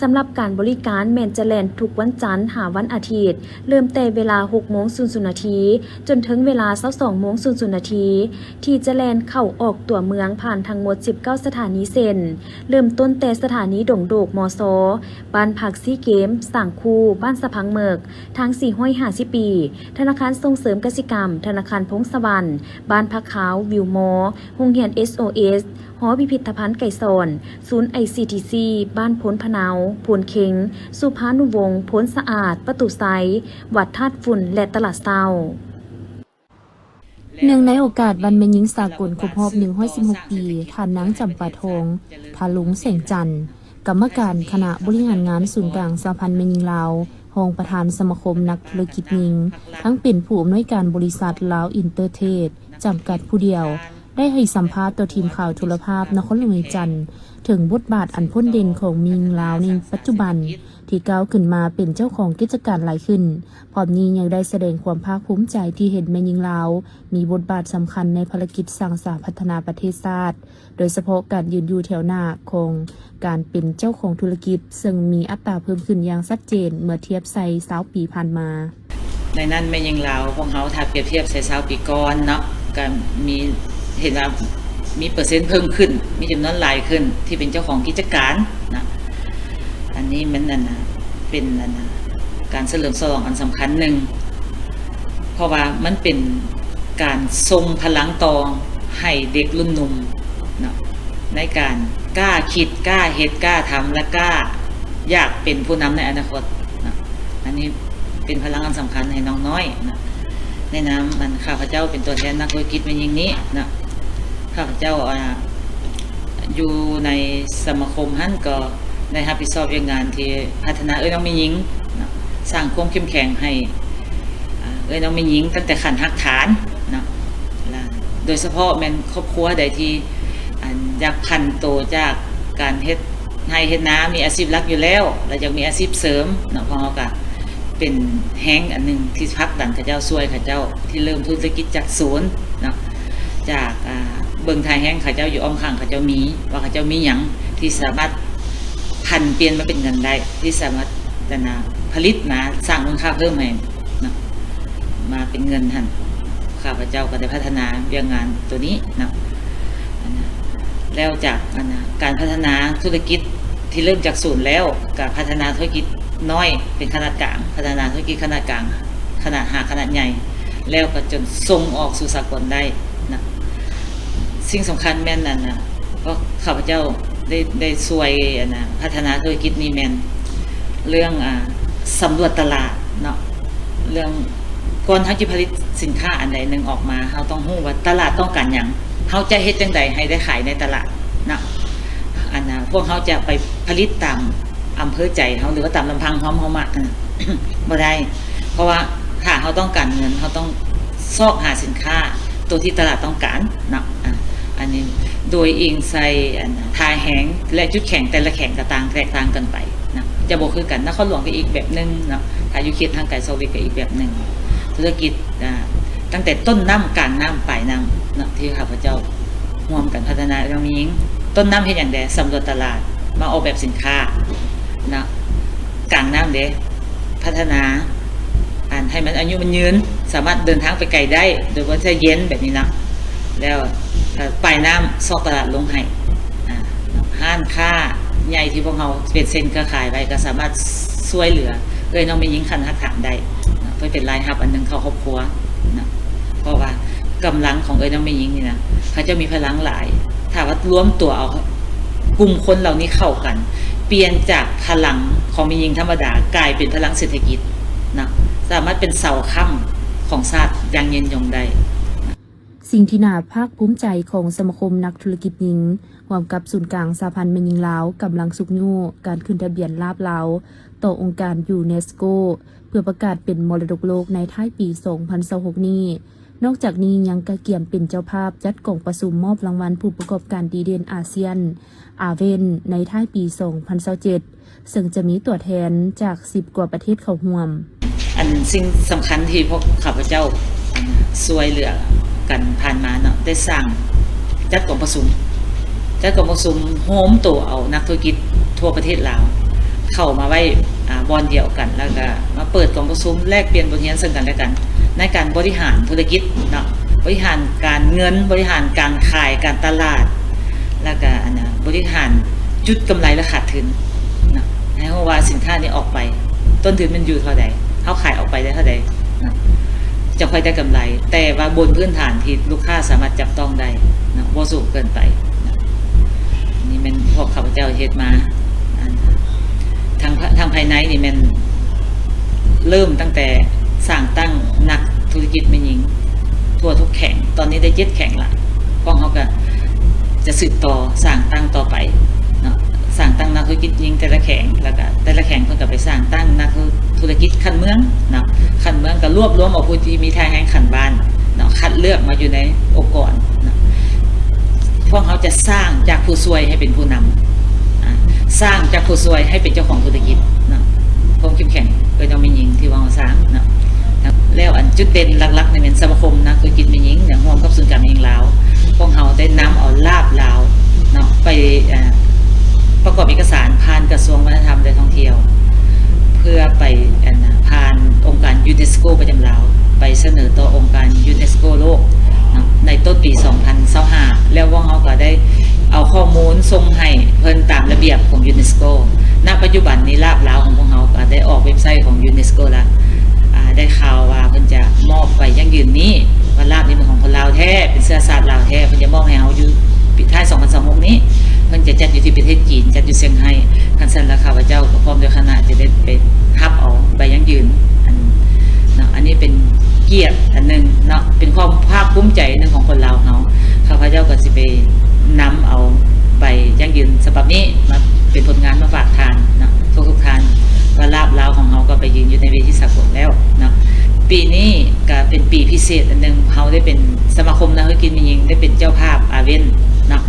ສຳລັບການບໍລິການແມ່ນຈະແລ່ນທຸກວັນຈັນຫາວັນອາທິດ, ເລີ່ມແຕ່ເວລາຫົກໂມງສູນນາທີ ຈົນເຖິງເວລາຊາວສອງໂມງສູນນາທີ ທີ່ຈະແລ່ນເຂົ້າອອກຕົວເມືອງຜ່ານທັງໝົດສິບເກົ້າສະຖານີເຊັ່ນ, ເລີ່ມຕົ້ນແຕ່ສະຖານີດົງໂດກ ມຊ, ບ້ານພັກຊີເກມ, ສ້າງຄູ່, ບ້ານສະພັງເໝິກ, ທາງສີ່ຮ້ອຍຫ້າສິບປີ, ທະນາຄານສົ່ງເສີມກະສິກຳ, ທະນາຄານພົງສະຫວັນ, ບ້ານຜັກຂາວ, ວິວມໍ, ໂຮງຮຽນ ເອສໂອເອສ, ຫໍພິພິດທະພັນໄກສອນ, ສູນ ໄອຊີທີຊີ, ບ້ານໂພນພະເນົາ, ໂພນເຄັງ, ສຸພານຸວົງ, ໂພນສະອາດ, ປະຕູໄຊ, ວັດທາດຝຸ່ນ ແລະ ຕະຫຼາດເຊົ້າ. ເນື່ອງໃນໂອກາດວັນແມ່ຍິງສາກົນຄົບຮອບໜຶ່ງຮ້ອຍສິບຫົກປີ, ທ່ານນາງ ຈຳປາທອງ ທະລຸງແສງຈັນ, ກຳມະການຄະນະບໍລິຫານງານສູນກາງສະຫະພັນແມ່ຍິງລາວ, ຮອງປະທານສະມາຄົມນັກທຸລະກິດຍິງ, ທັງເປັນຜູ້ອຳນວຍການບໍລິສັດລາວອິນເຕີເທຣດ ຈຳກັດຜູ້ດຽວ, ໄດ້ໃຫ້ສຳພາດຕໍ່ທີມຂ່າວໂທລະພາບນະຄອນຫຼວງວຽງຈັນ ເຖິງບົດບາດອັນພົ້ນເດັ່ນຂອງແມ່ຍິງລາວໃນປັດຈຸບັນ ທີ່ກ້າວຂຶ້ນມາເປັນເຈົ້າຂອງກິດຈະການຫຼາຍຂຶ້ນ. ພ້ອມນີ້ຍັງໄດ້ສະແດງຄວາມພາກພູມໃຈທີ່ເຫັນແມ່ຍິງລາວມີບົດບາດສຳຄັນໃນພາລະກິດສ້າງສາພັດທະນາປະເທດຊາດ, ໂດຍສະເພາະການຢືນຢູ່ແຖວໜ້າຂອງການເປັນເຈົ້າຂອງທຸລະກິດ, ເຊິ່ງມີອັດຕາເພີ່ມຂຶ້ນຢ່າງຊັດເຈນເມື່ອທຽບໃສ່ຊາວປີຜ່ານມາ. ໃນນັ້ນແມ່ຍິງລາວຂອງເຮົາ ຖ້າປຽບທຽບໃສ່ຊາວປີກ່ອນເນາະ ກໍມີ ເຫັນວ່າມີເປີເຊັນເພີ່ມຂຶ້ນ, ມີຈຳນວນຫຼາຍຂຶ້ນທີ່ເປັນເຈົ້າຂອງກິດຈະການນະ. ອັນນີ້ມັນ ອັນນະ ເປັນ ອັນນະ ການສະເຫຼີມສະຫຼອງອັນສຳຄັນໜຶ່ງ, ເພາະວ່າມັນເປັນການສົ່ງພະລັງຕໍ່ໃຫ້ເດັກລຸ້ນໜຸ່ມເນາະ ໃນການກ້າຄິດ, ກ້າເຮັດ, ກ້າທຳ ແລະ ກ້າຢາກເປັນຜູ້ນຳໃນອະນາຄົດເນາະ. ອັນນີ້ເປັນພະລັງອັນສຳຄັນໃຫ້ນ້ອງນ້ອຍເນາະ. ໃນນາມອັນຂ້າພະເຈົ້າເປັນຕົວແທນນັກທຸລະກິດແມ່ຍິງນີ້ເນາະ, ຂ້າພະເຈົ້າ ອ່າ ຢູ່ໃນສະມາຄົມຫັ້ນກໍໄດ້ຮັບຜິດຊອບວຽກງານທີ່ພັດທະນາເອື້ອຍນ້ອງແມ່ຍິງເນາະ, ສ້າງຄວາມເຂັ້ມແຂງໃຫ້ ອ່າ ເອື້ອຍນ້ອງແມ່ຍິງຕັ້ງແຕ່ຂັ້ນຮາກຖານເນາະ, ແລະ ໂດຍສະເພາະແມ່ນຄອບຄົວໃດທີ່ ອັນ ຢາກຜັນໂຕຈາກການເຮັດໄຮ່ເຮັດນາ ມີອາຊີບຫຼັກຢູ່ແລ້ວ ແລະ ຢາກມີອາຊີບເສີມເນາະ, ພວກເຮົາກະເປັນແຮງອັນໜຶ່ງທີ່ຜັກດັນເຂົາເຈົ້າ, ຊ່ວຍເຂົາເຈົ້າທີ່ເລີ່ມທຸລະກິດຈາກສູນເນາະ, ຈາກ ອ່າ ເບິ່ງທ່າແຮງເຂົາເຈົ້າຢູ່ອ້ອມຂ້າງເຂົາເຈົ້າມີ ວ່າເຂົາເຈົ້າມີຫຍັງທີ່ສາມາດຜັນປ່ຽນມາເປັນເງິນໄດ້, ທີ່ສາມາດ ອັນນະ ຜະລິດມາ ສ້າງມູນຄ່າເພີ່ມໃຫ້ເນາະ ມາເປັນເງິນຫັ້ນ, ຂ້າພະເຈົ້າກໍໄດ້ພັດທະນາວຽກງານໂຕນີ້ເນາະ. ອັນນະ ແລ້ວຈາກ ອັນນະ ການພັດທະນາທຸລະກິດທີ່ເລີ່ມຈາກສູນແລ້ວ ກໍພັດທະນາທຸລະກິດນ້ອຍເປັນຂະໜາດກາງ, ພັດທະນາທຸລະກິດຂະໜາດກາງ, ຂະໜາດ ຫາຂະໜາດໃຫຍ່ ແລ້ວກໍຈົນສົ່ງອອກສູ່ສາກົນໄດ້ນະ. ສິ່ງສຳຄັນແມ່ນ ອັນນະ ພວກຂ້າພະເຈົ້າໄດ້ ໄດ້ຊ່ວຍ ອັນນະ ພັດທະນາທຸລະກິດນີ້ແມ່ນເລື່ອງ ອ່າ ສຳຫຼວດຕະຫຼາດເນາະ, ເລື່ອງ ກ່ອນເຮົາຈະຜະລິດສິນຄ້າອັນໃດໜຶ່ງອອກມາ ເຮົາຕ້ອງຮູ້ວ່າຕະຫຼາດຕ້ອງການຫຍັງ, ເຮົາຈະເຮັດຈັ່ງໃດໃຫ້ໄດ້ຂາຍໃນຕະຫຼາດເນາະ. ອັນນະ ພວກເຮົາຈະໄປຜະລິດຕາມອຳເພີໃຈເຮົາ ຫຼືວ່າຕາມລຳພັງເຮົາ ເຮົາມັກ ອັນນະ ບໍ່ໄດ້, ເພາະວ່າຖ້າເຮົາຕ້ອງການເງິນ ເຮົາຕ້ອງຊອກຫາສິນຄ້າໂຕທີ່ຕະຫຼາດຕ້ອງການເນາະ. ອາ ອັນນີ້ໂດຍອີງໃສ່ ອັນນະ ທ່າແຮງ ແລະ ຈຸດແຂງແຕ່ລະແຂວງກໍຕ່າງ ແຕກຕ່າງກັນໄປນະ, ຈະບໍ່ຄືກັນ. ນະຄອນຫຼວງກໍອີກແບບໜຶ່ງເນາະ, ຖ້າຢູ່ເຂດຫ່າງໄກຊອກຫຼີກກໍອີກແບບໜຶ່ງ. ທຸລະກິດ ອາ ຕັ້ງແຕ່ຕົ້ນນ້ຳ ກາງນ້ຳ ປາຍນ້ຳເນາະ ທີ່ຂ້າພະເຈົ້າຮ່ວມກັນພັດທະນາເລື່ອງແມ່ຍິງ. ຕົ້ນນ້ຳເຮັດຫຍັງແດ່? ສຳຫຼວດຕະຫຼາດ, ມາອອກແບບສິນຄ້າເນາະ. ກາງນ້ຳເດ້? ພັດທະນາ ອັນ ໃຫ້ມັນອາຍຸມັນຍືນ, ສາມາດເດີນທາງໄປໄກໄດ້ ໂດຍບໍ່ໃຊ້ເຢັນແບບນີ້ເນາະ. ແລ້ວ ເອີ ປາຍນ້ຳ ຊອກຕະຫຼາດລົງໃຫ້ ອາ ຮ້ານຄ້າໃຫຍ່ທີ່ພວກເຮົາເປັນເສັ້ນເຄືອຂ່າຍໄວ້ ກໍສາມາດຊ່ວຍເຫຼືອເອື້ອຍນ້ອງແມ່ຍິງຂັ້ນຮາກຖານໄດ້ເນາະ, ເພື່ອເປັນລາຍຮັບອັນໜຶ່ງເຂົ້າຄອບຄົວເນາະ. ເພາະວ່າກຳລັງຂອງເອື້ອຍນ້ອງແມ່ຍິງນີ້ນະ ເຂົາເຈົ້າມີພະລັງຫຼາຍ, ຖ້າວ່າລວມຕົວເອົາ ກຸ່ມຄົນເຫຼົ່ານີ້ເຂົ້າກັນ ປ່ຽນຈາກພະລັງຂອງແມ່ຍິງທຳມະດາ ກາຍເປັນພະລັງເສດຖະກິດນະ, ສາມາດເປັນເສົາຄ້ຳຂອງຊາດຢ່າງຍືນຍົງໄດ້. ສິ່ງທີ່ໜ້າພາກພູມໃຈຂອງສະມາຄົມນັກທຸລະກິດຍິງ ຮ່ວມກັບສູນກາງສະຫະພັນແມ່ຍິງລາວ ກຳລັງຊຸກຍູ້ການຂຶ້ນທະບຽນລາບລາວຕໍ່ອົງການຢູເນສໂກ ເພື່ອປະກາດເປັນມໍລະດົກໂລກໃນທ້າຍປີສອງພັນຊາວຫົກນີ້. ນອກຈາກນີ້ຍັງກະກຽມເປັນເຈົ້າພາບຈັດກອງປະຊຸມມອບລາງວັນຜູ້ປະກອບການດີເດັ່ນອາຊຽນ ອາເວັນ ໃນທ້າຍປີສອງພັນຊາວເຈັດ ເຊິ່ງຈະມີຕົວແທນຈາກສິບກວ່າປະເທດເຂົ້າຮ່ວມ. ອັນສິ່ງສຳຄັນທີ່ພວກຂ້າພະເຈົ້າ ຊ່ວຍເຫຼືອກັນຜ່ານມາເນາະ ໄດ້ສ້າງ ຈັດກອງປະຊຸມ ຈັດກອງປະຊຸມໂຮມໂຕເອົານັກທຸລະກິດທົ່ວປະເທດລາວ ເຂົ້າມາໄວ້ ອາ ບ່ອນດຽວກັນ ແລ້ວກະມາເປີດກອງປະຊຸມແລກປ່ຽນບົດຮຽນເຊິ່ງກັນແລະກັນ ໃນການບໍລິຫານທຸລະກິດເນາະ ບໍລິຫານການເງິນ ບໍລິຫານການຂາຍ ການຕະຫຼາດ ແລ້ວກະ ອັນນະ ບໍລິຫານຈຸດກຳໄລ ແລະ ຂາດທຶນເນາະ ໃຫ້ຮູ້ວ່າສິນຄ້ານີ້ອອກໄປ ຕົ້ນທຶນມັນຢູ່ເທົ່າໃດ ເຮົາຂາຍອອກໄປໄດ້ເທົ່າໃດເນາະ ຈະຄ່ອຍໄດ້ກຳໄລ ແຕ່ວ່າບົນພື້ນຖານທີ່ລູກຄ້າສາມາດຈັບຕ້ອງໄດ້ເນາະ ບໍ່ສູງເກີນໄປເນາະ ອັນນີ້ແມ່ນພວກຂ້າພະເຈົ້າເຮັດມາ ອັນ ທາງ ທາງພາຍໃນນີ້ແມ່ນເລີ່ມຕັ້ງແຕ່ສ້າງຕັ້ງນັກທຸລະກິດແມ່ຍິງທົ່ວທຸກແຂວງ ຕອນນີ້ໄດ້ເຈັດແຂວງລະ ພວກເຮົາກະຈະສືບຕໍ່ສ້າງຕັ້ງຕໍ່ໄປເນາະ ສ້າງຕັ້ງນັກທຸລະກິດຍິງແຕ່ລະແຂວງ ແລ້ວກະແຕ່ລະແຂວງເພິ່ນກະໄປສ້າງຕັ້ງນັກທຸລະກິດຂັ້ນເມືອງເນາະ ຂັ້ນເມືອງກະລວບລວມເອົາຜູ້ທີ່ມີທ່າແຮງຂັ້ນບ້ານເນາະ ຄັດເລືອກມາຢູ່ໃນອົງກອນເນາະ ພວກເຮົາຈະສ້າງຈາກຜູ້ຊ່ວຍໃຫ້ເປັນຜູ້ນຳ ອາ ສ້າງຈາກຜູ້ຊ່ວຍໃຫ້ເປັນເຈົ້າຂອງທຸລະກິດເນາະ ຄວາມເຂັ້ມແຂງເອີ້ນວ່າແມ່ຍິງທີ່ວ່າເຮົາສ້າງເນາະ ແລ້ວອັນຈຸດເດັ່ນຫຼັກໆນີ້ແມ່ນສະມາຄົມນັກທຸລະກິດແມ່ຍິງເນາະ ຮ່ວມກັບສູນກາງແມ່ຍິງລາວ ພວກເຮົາໄດ້ນຳເອົາລາບລາວເນາະ ໄປ ເອີ ປະກອບເອກະສານຜ່ານກະຊວງວັດທະນະທຳ ແລະ ທ່ອງທ່ຽວ ເພື່ອໄປ ອັນນະ ຜ່ານອົງການຢູເນສໂກປະຈຳລາວ ໄປສະເໜີຕໍ່ອົງການຢູເນສໂກໂລກເນາະ ໃນຕົ້ນປີສອງພັນຊາວຫ້າ ແລ້ວພວກເຮົາກະໄດ້ເອົາຂໍ້ມູນສົ່ງໃຫ້ເພິ່ນຕາມລະບຽບຂອງຢູເນສໂກ ນະປັດຈຸບັນນີ້ລາບລາວຂອງພວກເຮົາກະໄດ້ອອກເວັບໄຊຂອງຢູເນສໂກລະ ອາ ໄດ້ຂ່າວວ່າເພິ່ນຈະມອບໃບຢັ້ງຢືນນີ້ ວ່າລາບນີ້ເປັນຂອງຄົນລາວແທ້ ເປັນເຊື້ອຊາດລາວແທ້ ເພິ່ນຈະມອບໃຫ້ເຮົາຢູ່ປີທ້າຍສອງພັນຊາວຫົກນີ້ ເພິ່ນຈະຈັດຢູ່ທີ່ປະເທດຈີນ ຈັດຢູ່ຊຽງໄຮ້ ຄັນຊັ້ນລະຂ້າພະເຈົ້າກະພ້ອມດ້ວຍຄະນະຈະໄດ້ໄປຮັບເອົາໃບຢັ້ງຢືນ ອັນ ເນາະ ອັນນີ້ເປັນກຽດອັນໜຶ່ງເນາະ ເປັນຄວາມພາກພູມໃຈອັນໜຶ່ງຂອງຄົນລາວເຮົາ ຂ້າພະເຈົ້າກະຊິໄປນຳເອົາໃບຢັ້ງຢືນສະບັບນີ້ມາເປັນຜົນງານມາຝາກທ່ານເນາະ ທຸກໆທ່ານ ວ່າລາບລາວຂອງເຮົາກະໄປຢືນຢູ່ໃນເວທີສາກົນແລ້ວເນາະ ປີນີ້ກະເປັນປີພິເສດອັນໜຶ່ງ ເຮົາໄດ້ເປັນ ສະມາຄົມນັກທຸລະກິດແມ່ຍິງໄດ້ເປັນເຈົ້າພາບອາເວັນເນາະ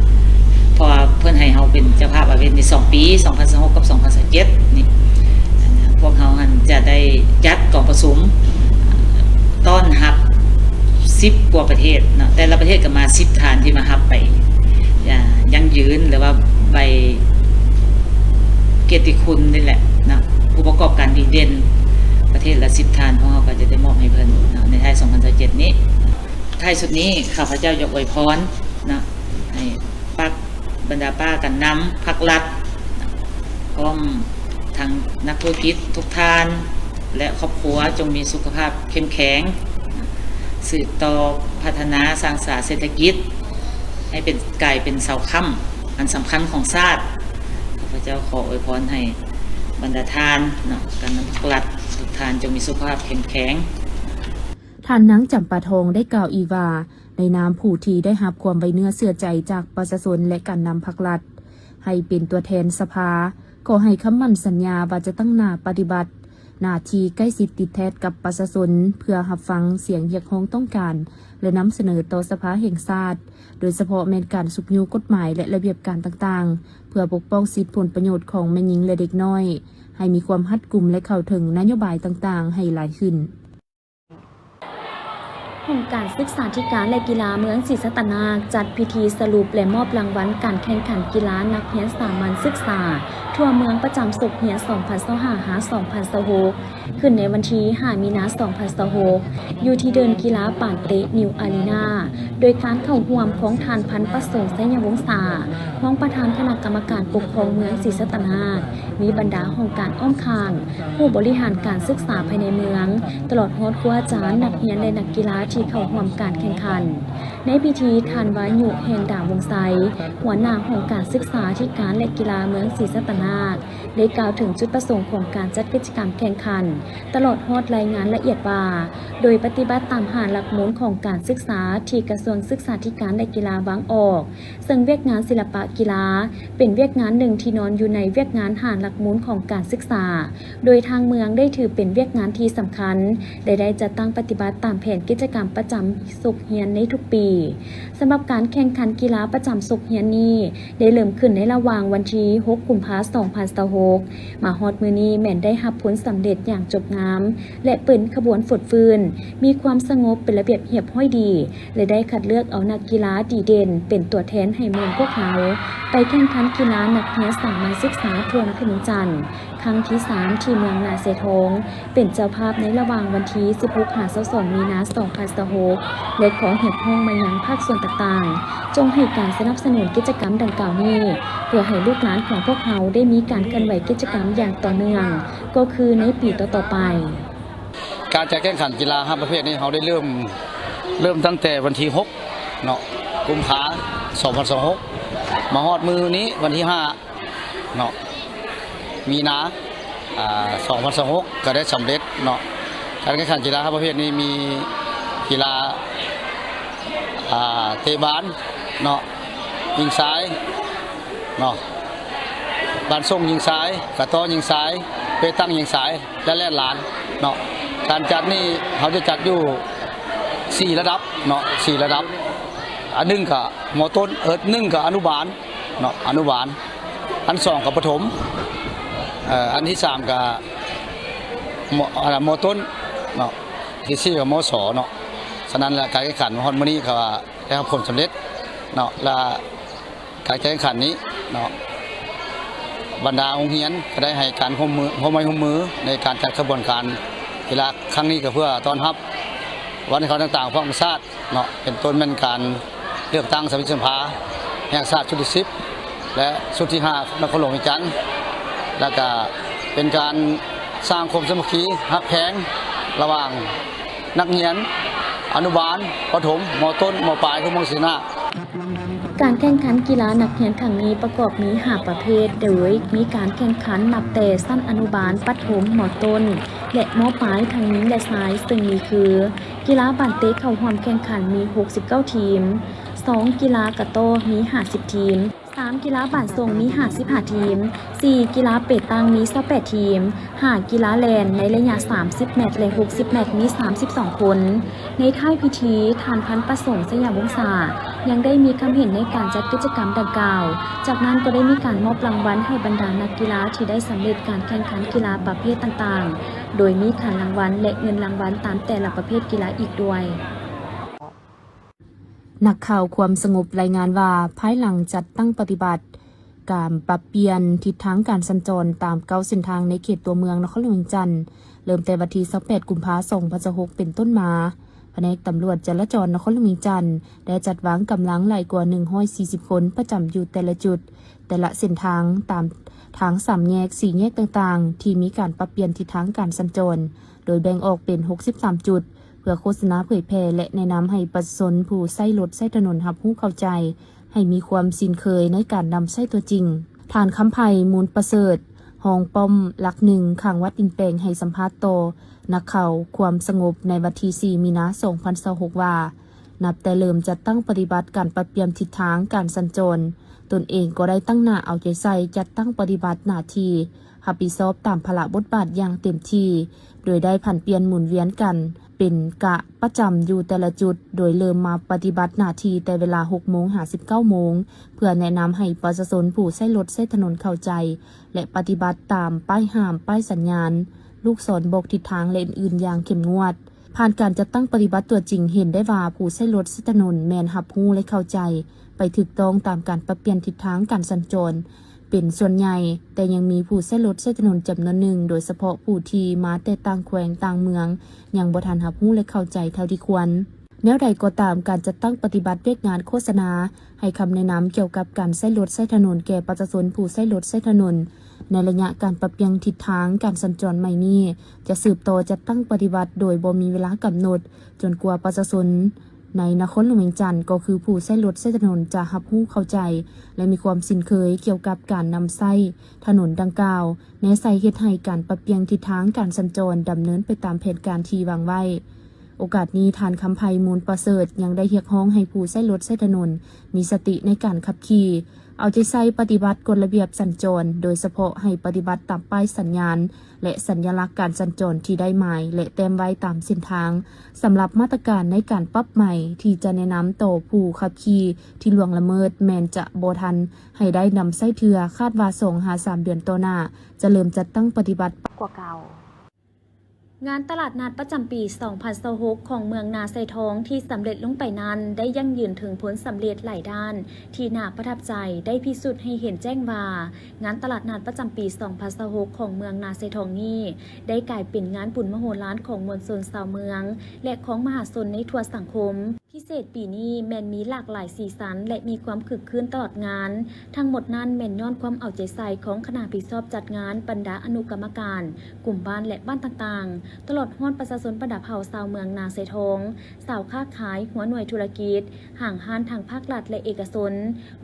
ເພາະວ່າເພິ່ນໃຫ້ເຮົາເປັນເຈົ້າພາບອາເວັນນີ້ສອງປີ ສອງພັນຊາວຫົກກັບສອງພັນຊາວເຈັດນີ້ ພວກເຮົາຫັ້ນຈະໄດ້ຈັດກອງປະຊຸມຕ້ອນຮັບສິບກວ່າປະເທດເນາະ ແຕ່ລະປະເທດກະມາສິບທ່ານທີ່ມາຮັບໃບ ອາ ຢັ້ງຢືນ ຫຼືວ່າໃບກຽດຕິຄຸນນີ້ແຫຼະເນາະ ຜູ້ປະກອບການດີເດັ່ນ ປະເທດລະສິບທ່ານ ພວກເຮົາກະຈະໄດ້ມອບໃຫ້ເພິ່ນເນາະ ໃນທ້າຍສອງພັນຊາວເຈັດນີ້. ທ້າຍສຸດນີ້ ຂ້າພະເຈົ້າຢາກອວຍພອນເນາະ ໃຫ້ປັກ ບັນດາປ້າການນຳພັກລັດ ພ້ອມທັງນັກທຸລະກິດທຸກທ່ານ ແລະ ຄອບຄົວ ຈົ່ງມີສຸຂະພາບເຂັ້ມແຂງ ສືບຕໍ່ພັດທະນາສ້າງສາເສດຖະກິດ ໃຫ້ເປັນ ກາຍເປັນເສົາຄ້ຳອັນສຳຄັນຂອງຊາດ. ຂ້າພະເຈົ້າຂໍອວຍພອນໃຫ້ບັນດາທ່ານເນາະ ການນຳພັກລັດ ທຸກທ່ານຈົ່ງມີສຸຂະພາບເຂັ້ມແຂງ. ທ່ານນາງ ຈຳປາທອງ ໄດ້ກ່າວອີກວ່າ ໃນນາມຜູ້ທີ່ໄດ້ຮັບຄວາມໄວ້ເນື້ອເຊື່ອໃຈຈາກປະຊາຊົນ ແລະ ການນຳພັກລັດ ໃຫ້ເປັນຕົວແທນສະພາ, ຂໍໃຫ້ຄຳໝັ້ນສັນຍາວ່າຈະຕັ້ງໜ້າປະຕິບັດໜ້າທີ່ໃກ້ຊິດຕິດແທດກັບປະຊາຊົນ ເພື່ອຮັບຟັງສຽງຮຽກຮ້ອງຕ້ອງການ ແລະ ນຳສະເໜີຕໍ່ສະພາແຫ່ງຊາດ, ໂດຍສະເພາະແມ່ນການຊຸກຍູ້ກົດໝາຍ ແລະ ລະບຽບການຕ່າງໆ ເພື່ອປົກປ້ອງສິດຜົນປະໂຫຍດຂອງແມ່ຍິງ ແລະ ເດັກນ້ອຍ ໃຫ້ມີຄວາມຮັດກຸມ ແລະ ເຂົ້າເຖິງນະໂຍບາຍຕ່າງໆໃຫ້ຫຼາຍຂຶ້ນ. ຫ້ອງການສຶກສາທິການ ແລະ ກິລາເມືອງສີສັດຕະນາກ ຈັດພິທີສະຫຼຸບ ແລະ ມອບລາງວັນການແຂ່ງຂັນກິລານັກຮຽນສາມັນສຶກສາທົ່ວເມືອງປະຈຳສົກຮຽນ ສອງພັນຊາວຫ້າ ຫາ ສອງພັນຊາວຫົກ ຂຶ້ນໃນວັນທີຫ້າ ມີນາ ສອງພັນຊາວຫົກ ຢູ່ທີ່ເດີ່ນກິລາປານເຕະນິວອາຣີນາ ໂດຍການເຂົ້າຮ່ວມຂອງທ່ານ ພັນປະສົງ ໄຊຍະວົງສາ ຮອງປະທານຄະນະກຳມະການປົກຄອງເມືອງສີສັດຕະນາກ, ມີບັນດາຫ້ອງການອ້ອມຂ້າງ, ຜູ້ບໍລິຫານການສຶກສາພາຍໃນເມືອງ, ຕະຫຼອດຮອດຄູອາຈານ, ນັກຮຽນ ແລະ ນັກກິລາທີ່ເຂົ້າຮ່ວມການແຂ່ງຂັນ. ໃນພິທີ, ທ່ານ ວາຍຸ ແຫ່ງດາວົງໄຊ, ຫົວໜ້າຫ້ອງການສຶກສາທິການ ແລະ ກິລາເມືອງສີສັດຕະນາກ, ໄດ້ກ່າວເຖິງຈຸດປະສົງຂອງການຈັດກິດຈະກຳແຂ່ງຂັນ, ຕະຫຼອດຮອດລາຍງານລະອຽດວ່າ, ໂດຍປະຕິບັດຕາມຫ້າຫຼັກມູນຂອງການສຶກສາທີ່ກະຊວງສຶກສາທິການ ແລະ ກິລາວາງອອກ, ເຊິ່ງວຽກງານສິລະປະກິລາ ເປັນວຽກງານໜຶ່ງທີ່ນອນຢູ່ໃນວຽກງານຫ້າຫຼັກມູນຂອງການສຶກສາ, ໂດຍທາງເມືອງໄດ້ຖືເປັນວຽກງານທີ່ສຳຄັນ ແລະ ໄດ້ຈັດຕັ້ງປະຕິບັດຕາມແຜນກິດຈະກຳປະຈຳສົກຮຽນໃນທຸກປີ. ສຳລັບການແຂ່ງຂັນກິລາປະຈຳສົກຮຽນນີ້ ໄດ້ເລີ່ມຂຶ້ນໃນລະຫວ່າງວັນທີຫົກ ກຸມພາ ສອງພັນຊາວຫົກ ມາຮອດມື້ນີ້ແມ່ນໄດ້ຮັບຜົນສຳເລັດຢ່າງ ຈົບງາມ ແລະ ເປັນຂະບວນຟົດຟື້ນ, ມີຄວາມສະຫງົບ, ເປັນລະບຽບຮຽບຮ້ອຍດີ ແລະ ໄດ້ຄັດເລືອກເອົານັກກິລາດີເດັ່ນເປັນຕົວແທນໃຫ້ເມືອງພວກເຮົາ ໄປແຂ່ງຂັນກິລານັກຮຽນສາມັນສຶກສາທົ່ວນະຄອນຫຼວງວຽງຈັນ ຄັ້ງທີສາມ ທີ່ເມືອງນາຊາຍທອງ ເປັນເຈົ້າພາບໃນລະຫວ່າງວັນທີສິບຫົກ ຫາ ຊາວສອງ ມີນາ ສອງພັນຊາວຫົກ ແລະ ຂໍຮຽກຮ້ອງມາຍັງພາກສ່ວນຕ່າງໆ ຈົ່ງໃຫ້ການສະໜັບສະໜູນກິດຈະກຳດັ່ງກ່າວນີ້ ເພື່ອໃຫ້ລູກຫຼານຂອງພວກເຮົາໄດ້ມີການເຄື່ອນໄຫວກິດຈະກຳຢ່າງຕໍ່ເນື່ອງ ກໍຄືໃນປີຕໍ່ໆໄປ. ການຈັດແຂ່ງຂັນກິລາຫ້າປະເພດນີ້ ເຮົາໄດ້ເລີ່ມ ເລີ່ມຕັ້ງແຕ່ວັນທີຫົກເນາະ ກຸມພາ ສອງພັນຊາວຫົກ ມາຮອດມື້ນີ້ວັນທີຫ້າ ເນາະ ມີນາ ອາ ສອງພັນຊາວຫົກ ກໍໄດ້ສຳເລັດເນາະ. ການແຂ່ງຂັນກິລາຫ້າປະເພດນີ້ມີກິລາ ອາ ເຕະບານເນາະ ຍິງຊາຍເນາະ ບານສົ່ງຍິງຊາຍ ກະຕໍ້ຍິງຊາຍ ເປຕັງຍິງຊາຍ ແລະ ແລ່ນລານເນາະ. ການຈັດນີ້ເຮົາຈະຈັດຢູ່ສີ່ລະດັບເນາະ ສີ່ລະດັບ ອັນໜຶ່ງກະ ມ.ຕົ້ນ ເອີ ໜຶ່ງກະອະນຸບານເນາະ ອະນຸບານ ອັນສອງກະປະຖົມ ເອີ ອັນທີສາມກະ ມ.ຕົ້ນເນາະ ທີສີ່ກະ ມ.ສ ເນາະ. ສະນັ້ນແຫຼະ ການແຂ່ງຂັນມາຮອດມື້ນີ້ກະໄດ້ຮັບຜົນສຳເລັດເນາະ ແລະ ການແຂ່ງຂັນນີ້ເນາະ ບັນດາໂຮງຮຽນກະໄດ້ໃຫ້ການຮ່ວມມື ຮ່ວມໄມ້ຮ່ວມມືໃນການຈັດຂະບວນການກິລາຄັ້ງນີ້ ກະເພື່ອຕ້ອນຮັບວັນເຂົ້າຕ່າງໆຂອງຊາດ ເນາະ ເປັນຕົ້ນແມ່ນການເລືອກຕັ້ງສະມາຊິກສະພາແຫ່ງຊາດຊຸດທີສິບ ແລະ ຊຸດທີຫ້າ ນະຄອນຫຼວງວຽງຈັນ ແລ້ວກະເປັນການສ້າງຄວາມສາມັກຄີຮັກແພງລະຫວ່າງນັກຮຽນອະນຸບານ, ປະຖົມ, ມ.ຕົ້ນ, ມ.ປາຍ ຄືເມືອງສີນາ. ການແຂ່ງຂັນກິລານັກຮຽນຄັ້ງນີ້ປະກອບມີຫ້າປະເພດ ໂດຍມີການແຂ່ງຂັນນັບແຕ່ຊັ້ນອະນຸບານ, ປະຖົມ, ມ.ຕົ້ນ ແລະ ມ.ປາຍ ທັງຍິງ ແລະ ຊາຍ ເຊິ່ງມີຄື ກິລາບານເຕະເຂົ້າຮ່ວມແຂ່ງຂັນມີຫົກສິບເກົ້າທີມ, ສອງ ກິລາກະຕໍ້ມີຫ້າສິບທີມ, ສາມ ກິລາບານສົ່ງມີຫ້າສິບຫ້າທີມ, ສີ່ ກິລາເປຕັງມີຊາວແປດທີມ, ຫ້າ ກິລາແລ່ນໃນໄລຍະສາມສິບແມັດ ແລະ ຫົກສິບແມັດມີສາມສິບສອງຄົນ. ໃນທ້າຍພິທີ ທ່ານ ພັນປະສົງ ໄຊຍະວົງສາ ຍັງໄດ້ມີຄຳເຫັນໃນການຈັດກິດຈະກຳດັ່ງກ່າວ. ຈາກນັ້ນກໍໄດ້ມີການມອບລາງວັນໃຫ້ບັນດານັກກິລາທີ່ໄດ້ສຳເລັດການແຂ່ງຂັນກິລາປະເພດຕ່າງໆ ໂດຍມີຂັນລາງວັນ ແລະ ເງິນລາງວັນຕາມແຕ່ລະປະເພດກິລາອີກດ້ວຍ. ນັກຂ່າວຄວາມສະຫງົບລາຍງານວ່າ ພາຍຫຼັງຈັດຕັ້ງປະຕິບັດການປັບປ່ຽນທິດທາງການສັນຈອນຕາມເກົ້າເສັ້ນທາງໃນເຂດຕົວເມືອງນະຄອນຫຼວງວຽງຈັນ ເລີ່ມແຕ່ວັນທີຊາວແປດ ກຸມພາ ສອງພັນຊາວຫົກ ເປັນຕົ້ນມາ, ພະແນກຕຳຫຼວດຈະລາຈອນນະຄອນຫຼວງວຽງຈັນ ໄດ້ຈັດວາງກຳລັງຫຼາຍກວ່າໜຶ່ງຮ້ອຍສີ່ສິບຄົນ ປະຈຳຢູ່ແຕ່ລະຈຸດ, ແຕ່ລະເສັ້ນທາງ, ຕາມທາງສາມແຍກ, ສີ່ແຍກຕ່າງໆ ທີ່ມີການປັບປ່ຽນທິດທາງການສັນຈອນ, ໂດຍແບ່ງອອກເປັນຫົກສິບສາມຈຸດ ເພື່ອໂຄສະນາເຜີຍແຜ່ ແລະ ແນະນຳໃຫ້ປະຊາຊົນຜູ້ໃຊ້ລົດໃຊ້ຖະໜົນຮັບຮູ້ເຂົ້າໃຈ ໃຫ້ມີຄວາມຊິນເຄີຍໃນການນຳໃຊ້ຕົວຈິງ. ທ່ານ ຄຳໄພ ມູນປະເສີດ ຮອງປ້ອມຫຼັກໜຶ່ງ ຂ້າງວັດດິນແປງ ໃຫ້ສຳພາດຕໍ່ນັກຂ່າວຄວາມສະຫງົບໃນວັນທີສີ່ ມີນາ ສອງພັນຊາວຫົກ ວ່າ ນັບແຕ່ເລີ່ມຈັດຕັ້ງປະຕິບັດການປັບປ່ຽນທິດທາງການສັນຈອນ, ຕົນເອງກໍໄດ້ຕັ້ງໜ້າເອົາໃຈໃສ່ຈັດຕັ້ງປະຕິບັດໜ້າທີ່ ຮັບຜິດຊອບຕາມພາລະບົດບາດຢ່າງເຕັມທີ່, ໂດຍໄດ້ຜັນປ່ຽນໝູນວຽນກັນເປັນກະປະຈຳຢູ່ແຕ່ລະຈຸດ, ໂດຍເລີ່ມມາປະຕິບັດໜ້າທີ່ແຕ່ເວລາຫົກໂມງຫາສິບເກົ້າໂມງ ເພື່ອແນະນຳໃຫ້ປະຊາຊົນຜູ້ໃຊ້ລົດໃຊ້ຖະໜົນເຂົ້າໃຈ ແລະ ປະຕິບັດຕາມປ້າຍຫ້າມ, ປ້າຍສັນຍານ, ລູກສອນບອກທິດທາງ ແລະ ອື່ນໆ ຢ່າງເຂັ້ມງວດ. ຜ່ານການຈັດຕັ້ງປະຕິບັດຕົວຈິງ ເຫັນໄດ້ວ່າຜູ້ໃຊ້ລົດໃຊ້ຖະໜົນແມ່ນຮັບຮູ້ ແລະ ເຂົ້າໃຈໄປຖືກຕ້ອງຕາມການປັບປ່ຽນທິດທາງການສັນຈອນເປັນສ່ວນໃຫຍ່, ແຕ່ຍັງມີຜູ້ໃຊ້ລົດໃຊ້ຖະໜົນຈຳນວນໜຶ່ງ, ໂດຍສະເພາະຜູ້ທີ່ມາແຕ່ຕ່າງແຂວງຕ່າງເມືອງ ຍັງບໍ່ທັນຮັບຮູ້ ແລະ ເຂົ້າໃຈເທົ່າທີ່ຄວນ. ແນວໃດກໍຕາມ, ການຈັດຕັ້ງປະຕິບັດວຽກງານໂຄສະນາ ໃຫ້ຄຳແນະນຳກ່ຽວກັບການໃຊ້ລົດໃຊ້ຖະໜົນແກ່ປະຊາຊົນຜູ້ໃຊ້ລົດໃຊ້ຖະໜົນ ໃນໄລຍະການປັບປ່ຽນທິດທາງການສັນຈອນໃໝ່ນີ້ ຈະສືບຕໍ່ຈັດຕັ້ງປະຕິບັດໂດຍບໍ່ມີເວລາກຳນົດ, ຈົນກວ່າປະຊາຊົນໃນນະຄອນຫຼວງວຽງຈັນ ກໍຄືຜູ້ໃຊ້ລົດໃຊ້ຖະໜົນ ຈະຮັບຮູ້ເຂົ້າໃຈ ແລະ ມີຄວາມຊິນເຄີຍກ່ຽວກັບການນຳໃຊ້ຖະໜົນດັ່ງກ່າວ, ແນໃສ່ເຮັດໃຫ້ການປັບປ່ຽນທິດທາງການສັນຈອນດຳເນີນໄປຕາມແຜນການທີ່ວາງໄວ້. ໂອກາດນີ້ ທ່ານ ຄຳໄພ ມູນປະເສີດ ຍັງໄດ້ຮຽກຮ້ອງໃຫ້ຜູ້ໃຊ້ລົດໃຊ້ຖະໜົນມີສະຕິໃນການຂັບຂີ່, ເອົາໃຈໃສ່ປະຕິບັດກົດລະບຽບສັນຈອນ, ໂດຍສະເພາະໃຫ້ປະຕິບັດຕາມປ້າຍສັນຍານ ແລະ ສັນຍະລັກການສັນຈອນທີ່ໄດ້ໝາຍ ແລະ ແຕ້ມໄວ້ຕາມເສັ້ນທາງ. ສຳລັບມາດຕະການໃນການປັບໃໝທີ່ຈະແນະນຳຕໍ່ຜູ້ຂັບຂີ່ທີ່ລ່ວງລະເມີດ ແມ່ນຈະບໍ່ທັນໃຫ້ໄດ້ນຳໃຊ້ເທື່ອ, ຄາດວ່າສອງຫາສາມເດືອນຕໍ່ໜ້າ ຈະເລີ່ມຈັດຕັ້ງປະຕິບັດກວ່າເກົ່າ. ງານຕະຫຼາດນັດປະຈຳປີສອງພັນຊາວຫົກຂອງເມືອງນາຊາຍທອງທີ່ສຳເລັດລົງໄປນັ້ນ ໄດ້ຢັ້ງຢືນເຖິງຜົນສຳເລັດຫຼາຍດ້ານທີ່ໜ້າປະທັບໃຈ, ໄດ້ພິສູດໃຫ້ເຫັນແຈ້ງວ່າ ງານຕະຫຼາດນັດປະຈຳປີສອງພັນຊາວຫົກຂອງເມືອງນາຊາຍທອງນີ້ ໄດ້ກາຍເປັນງານບຸນມະໂຫລານຂອງມວນຊົນຊາວເມືອງ ແລະ ຂອງມະຫາຊົນໃນທົ່ວສັງຄົມ. ພິເສດປີນີ້ແມ່ນມີຫຼາກຫຼາຍສີສັນ ແລະ ມີຄວາມຄຶກຄື້ນຕະຫຼອດງານ. ທັງໝົດນັ້ນແມ່ນຍ້ອນຄວາມເອົາໃຈໃສ່ຂອງຄະນະຮັບຜິດຊອບຈັດງານ, ບັນດາອະນຸກຳມະການ, ກຸ່ມບ້ານ ແລະ ບ້ານຕ່າງໆ, ຕະຫຼອດຮອດປະຊາຊົນບັນດາເຜົ່າຊາວເມືອງນາຊາຍທອງ, ຊາວຄ້າຂາຍ, ຫົວໜ່ວຍທຸລະກິດ, ຫ້າງຮ້ານທາງພາກລັດ ແລະ ເອກະຊົນ,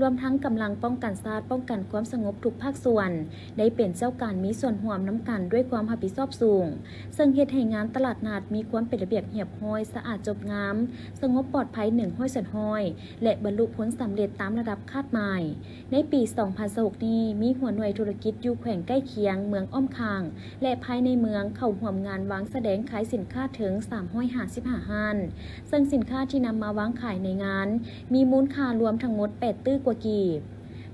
ລວມທັງກຳລັງປ້ອງກັນຊາດ, ປ້ອງກັນຄວາມສະຫງົບທຸກພາກສ່ວນ ໄດ້ເປັນເຈົ້າການມີສ່ວນຮ່ວມນຳກັນດ້ວຍຄວາມຮັບຜິດຊອບສູງ, ເຊິ່ງເຮັດໃຫ້ງານຕະຫຼາດນັດມີຄວາມເປັນລະບຽບຮຽບຮ້ອຍ, ສະອາດຈົບງາມ, ສະຫງົບປອດໄພໜຶ່ງຮ້ອຍສ່ວນຮ້ອຍ ແລະ ບັນລຸຜົນສຳເລັດຕາມລະດັບຄາດໝາຍ. ໃນປີສອງພັນຊາວຫົກນີ້ ມີຫົວໜ່ວຍທຸລະກິດຢູ່ແຂວງໃກ້ຄຽງ, ເມືອງອ້ອມຂ້າງ ແລະ ພາຍໃນເມືອງເຂົ້າຮ່ວມງານວາງສະແດງຂາຍສິນຄ້າເຖິງສາມຮ້ອຍຫ້າສິບຫ້າຮ້ານ, ເຊິ່ງສິນຄ້າທີ່ນຳມາວາງຂາຍໃນງານ ມີມູນຄ່າລວມທັງໝົດແປດຕື້ກວ່າກີບ.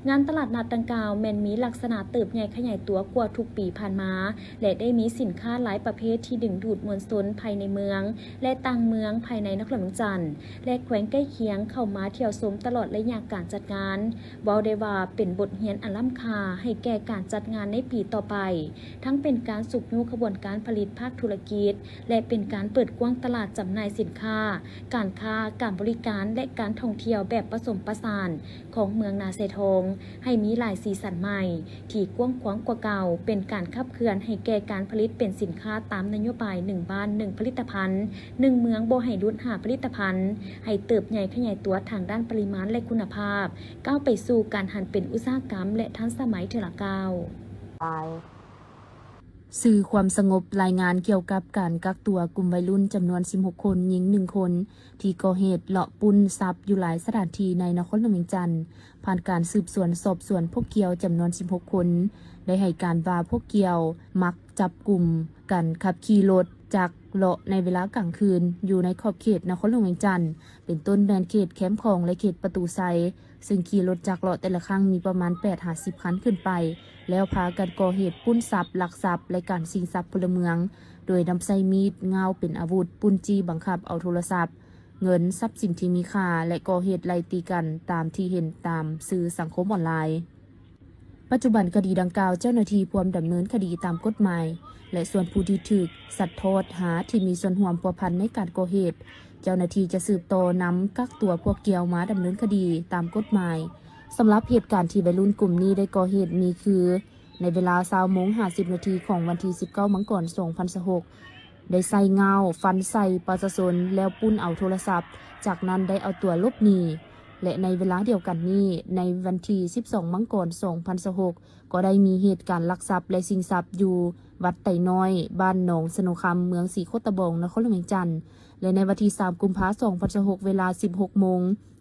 ງານຕະຫຼາດນັດດັ່ງກ່າວແມ່ນມີລັກສະນະເຕີບໃຫຍ່ຂະຫຍາຍຕົວກວ່າທຸກປີຜ່ານມາ ແລະ ໄດ້ມີສິນຄ້າຫຼາຍປະເພດທີ່ດຶງດູດມວນຊົນພາຍໃນເມືອງ ແລະ ຕ່າງເມືອງພາຍໃນນະຄອນຫຼວງວຽງຈັນ ແລະ ແຂວງໃກ້ຄຽງເຂົ້າມາທ່ຽວຊົມຕະຫຼອດໄລຍະການຈັດງານ. ເວົ້າໄດ້ວ່າເປັນບົດຮຽນອັນລ້ຳຄ່າໃຫ້ແກ່ການຈັດງານໃນປີຕໍ່ໄປ, ທັງເປັນການຊຸກຍູ້ຂະບວນການຜະລິດພາກທຸລະກິດ ແລະ ເປັນການເປີດກວ້າງຕະຫຼາດຈຳໜ່າຍສິນຄ້າ, ການຄ້າ, ການບໍລິການ ແລະ ການທ່ອງທ່ຽວແບບປະສົມປະສານ ຂອງເມືອງນາຊາຍທອງໃຫ້ມີຫຼາຍສີສັນໃໝ່ທີ່ກວ້າງຂວາງກວ່າເກົ່າ, ເປັນການຂັບເຄື່ອນໃຫ້ແກ່ການຜະລິດເປັນສິນຄ້າຕາມນະໂຍບາຍໜຶ່ງບ້ານໜຶ່ງຜະລິດຕະພັນ, ໜຶ່ງເມືອງບໍ່ໃຫ້ຫຼຸດຫ້າຜະລິດຕະພັນ, ໃຫ້ເຕີບໃຫຍ່ຂະຫຍາຍຕົວທາງດ້ານປະລິມານ ແລະ ຄຸນນະພາບ, ກ້າວໄປສູ່ການຫັນເປັນອຸດສາຫະກຳ ແລະ ທັນສະໄໝເທື່ອລະກ້າວ. ສື່ຄວາມສະຫງົບລາຍງານກ່ຽວກັບການກັກຕົວກຸ່ມໄວລຸ້ນຈຳນວນສິບຫົກຄົນ, ຍິງໜຶ່ງຄົນ ທີ່ກໍ່ເຫດເລາະປຸ້ນຊັບຢູ່ຫຼາຍສະຖານທີ່ໃນນະຄອນຫຼວງວຽງຈັນ, ຜ່ານການສືບສວນສອບສວນພວກກ່ຽວຈຳນວນສິບຫົກຄົນ ໄດ້ໃຫ້ການວ່າພວກກ່ຽວມັກຈັບກຸມກັນຂັບຂີ່ລົດຈັກເລາະໃນເວລາກາງຄືນ ຢູ່ໃນຂອບເຂດນະຄອນຫຼວງວຽງຈັນ, ເປັນຕົ້ນແມ່ນເຂດແຄມຂອງ ແລະ ເຂດປະຕູໄຊ, ເຊິ່ງຂີ່ລົດຈັກເລາະແຕ່ລະຄັ້ງມີປະມານແປດຫາສິບຄັນຂຶ້ນໄປ, ແລ້ວພາກັນກໍ່ເຫດປຸ້ນຊັບ, ລັກຊັບ ແລະ ການຊິງຊັບພົນລະເມືອງ, ໂດຍນຳໃຊ້ມີດ, ງ່າວເປັນອາວຸດ, ປຸ້ນຈີ້ບັງຄັບເອົາໂທລະສັບ, ເງິນ, ຊັບສິນທີ່ມີຄ່າ ແລະ ກໍ່ເຫດໄລ່ຕີກັນຕາມທີ່ເຫັນຕາມສື່ສັງຄົມອອນລາຍ. ປັດຈຸບັນຄະດີດັ່ງກ່າວ ເຈົ້າໜ້າທີ່ພວມດຳເນີນຄະດີຕາມກົດໝາຍ ແລະ ສ່ວນຜູ້ທີ່ຖືກຊັດທອດຫາທີ່ມີສ່ວນຮ່ວມພົວພັນໃນການກໍ່ເຫດ, ເຈົ້າໜ້າທີ່ຈະສືບຕໍ່ນຳກັກຕົວພວກກ່ຽວມາດຳເນີນຄະດີຕາມກົດໝາຍ. ສຳລັບເຫດການທີ່ໄວລຸ້ນກຸ່ມນີ້ໄດ້ກໍ່ເຫດມີຄື, ໃນເວລາຊາວໂມງຫ້າສິບນາທີຂອງວັນທີສິບເກົ້າມັງກອນສອງພັນຊາວຫົກ ໄດ້ໃຊ້ງ່າວຟັນໃສ່ປະຊາຊົນ ແລ້ວປຸ້ນເອົາໂທລະສັບ, ຈາກນັ້ນໄດ້ເອົາຕົວຫຼົບໜີ ແລະ ໃນເວລາດຽວກັນນີ້ ໃນວັນທີສິບສອງມັງກອນສອງພັນຊາວຫົກ ກໍໄດ້ມີເຫດການລັກຊັບ ແລະ ຊິງຊັບຢູ່ວັດໄຕນ້ອຍ, ບ້ານໜອງສະໂນຄຳ, ເມືອງສີໂຄດຕະບອງ, ນະຄອນຫຼວງວຽງຈັນ ແລະ ໃນວັນທີສາມກຸມພາສອງພັນຊາວຫົກ ເວລາສິບຫົກໂມງ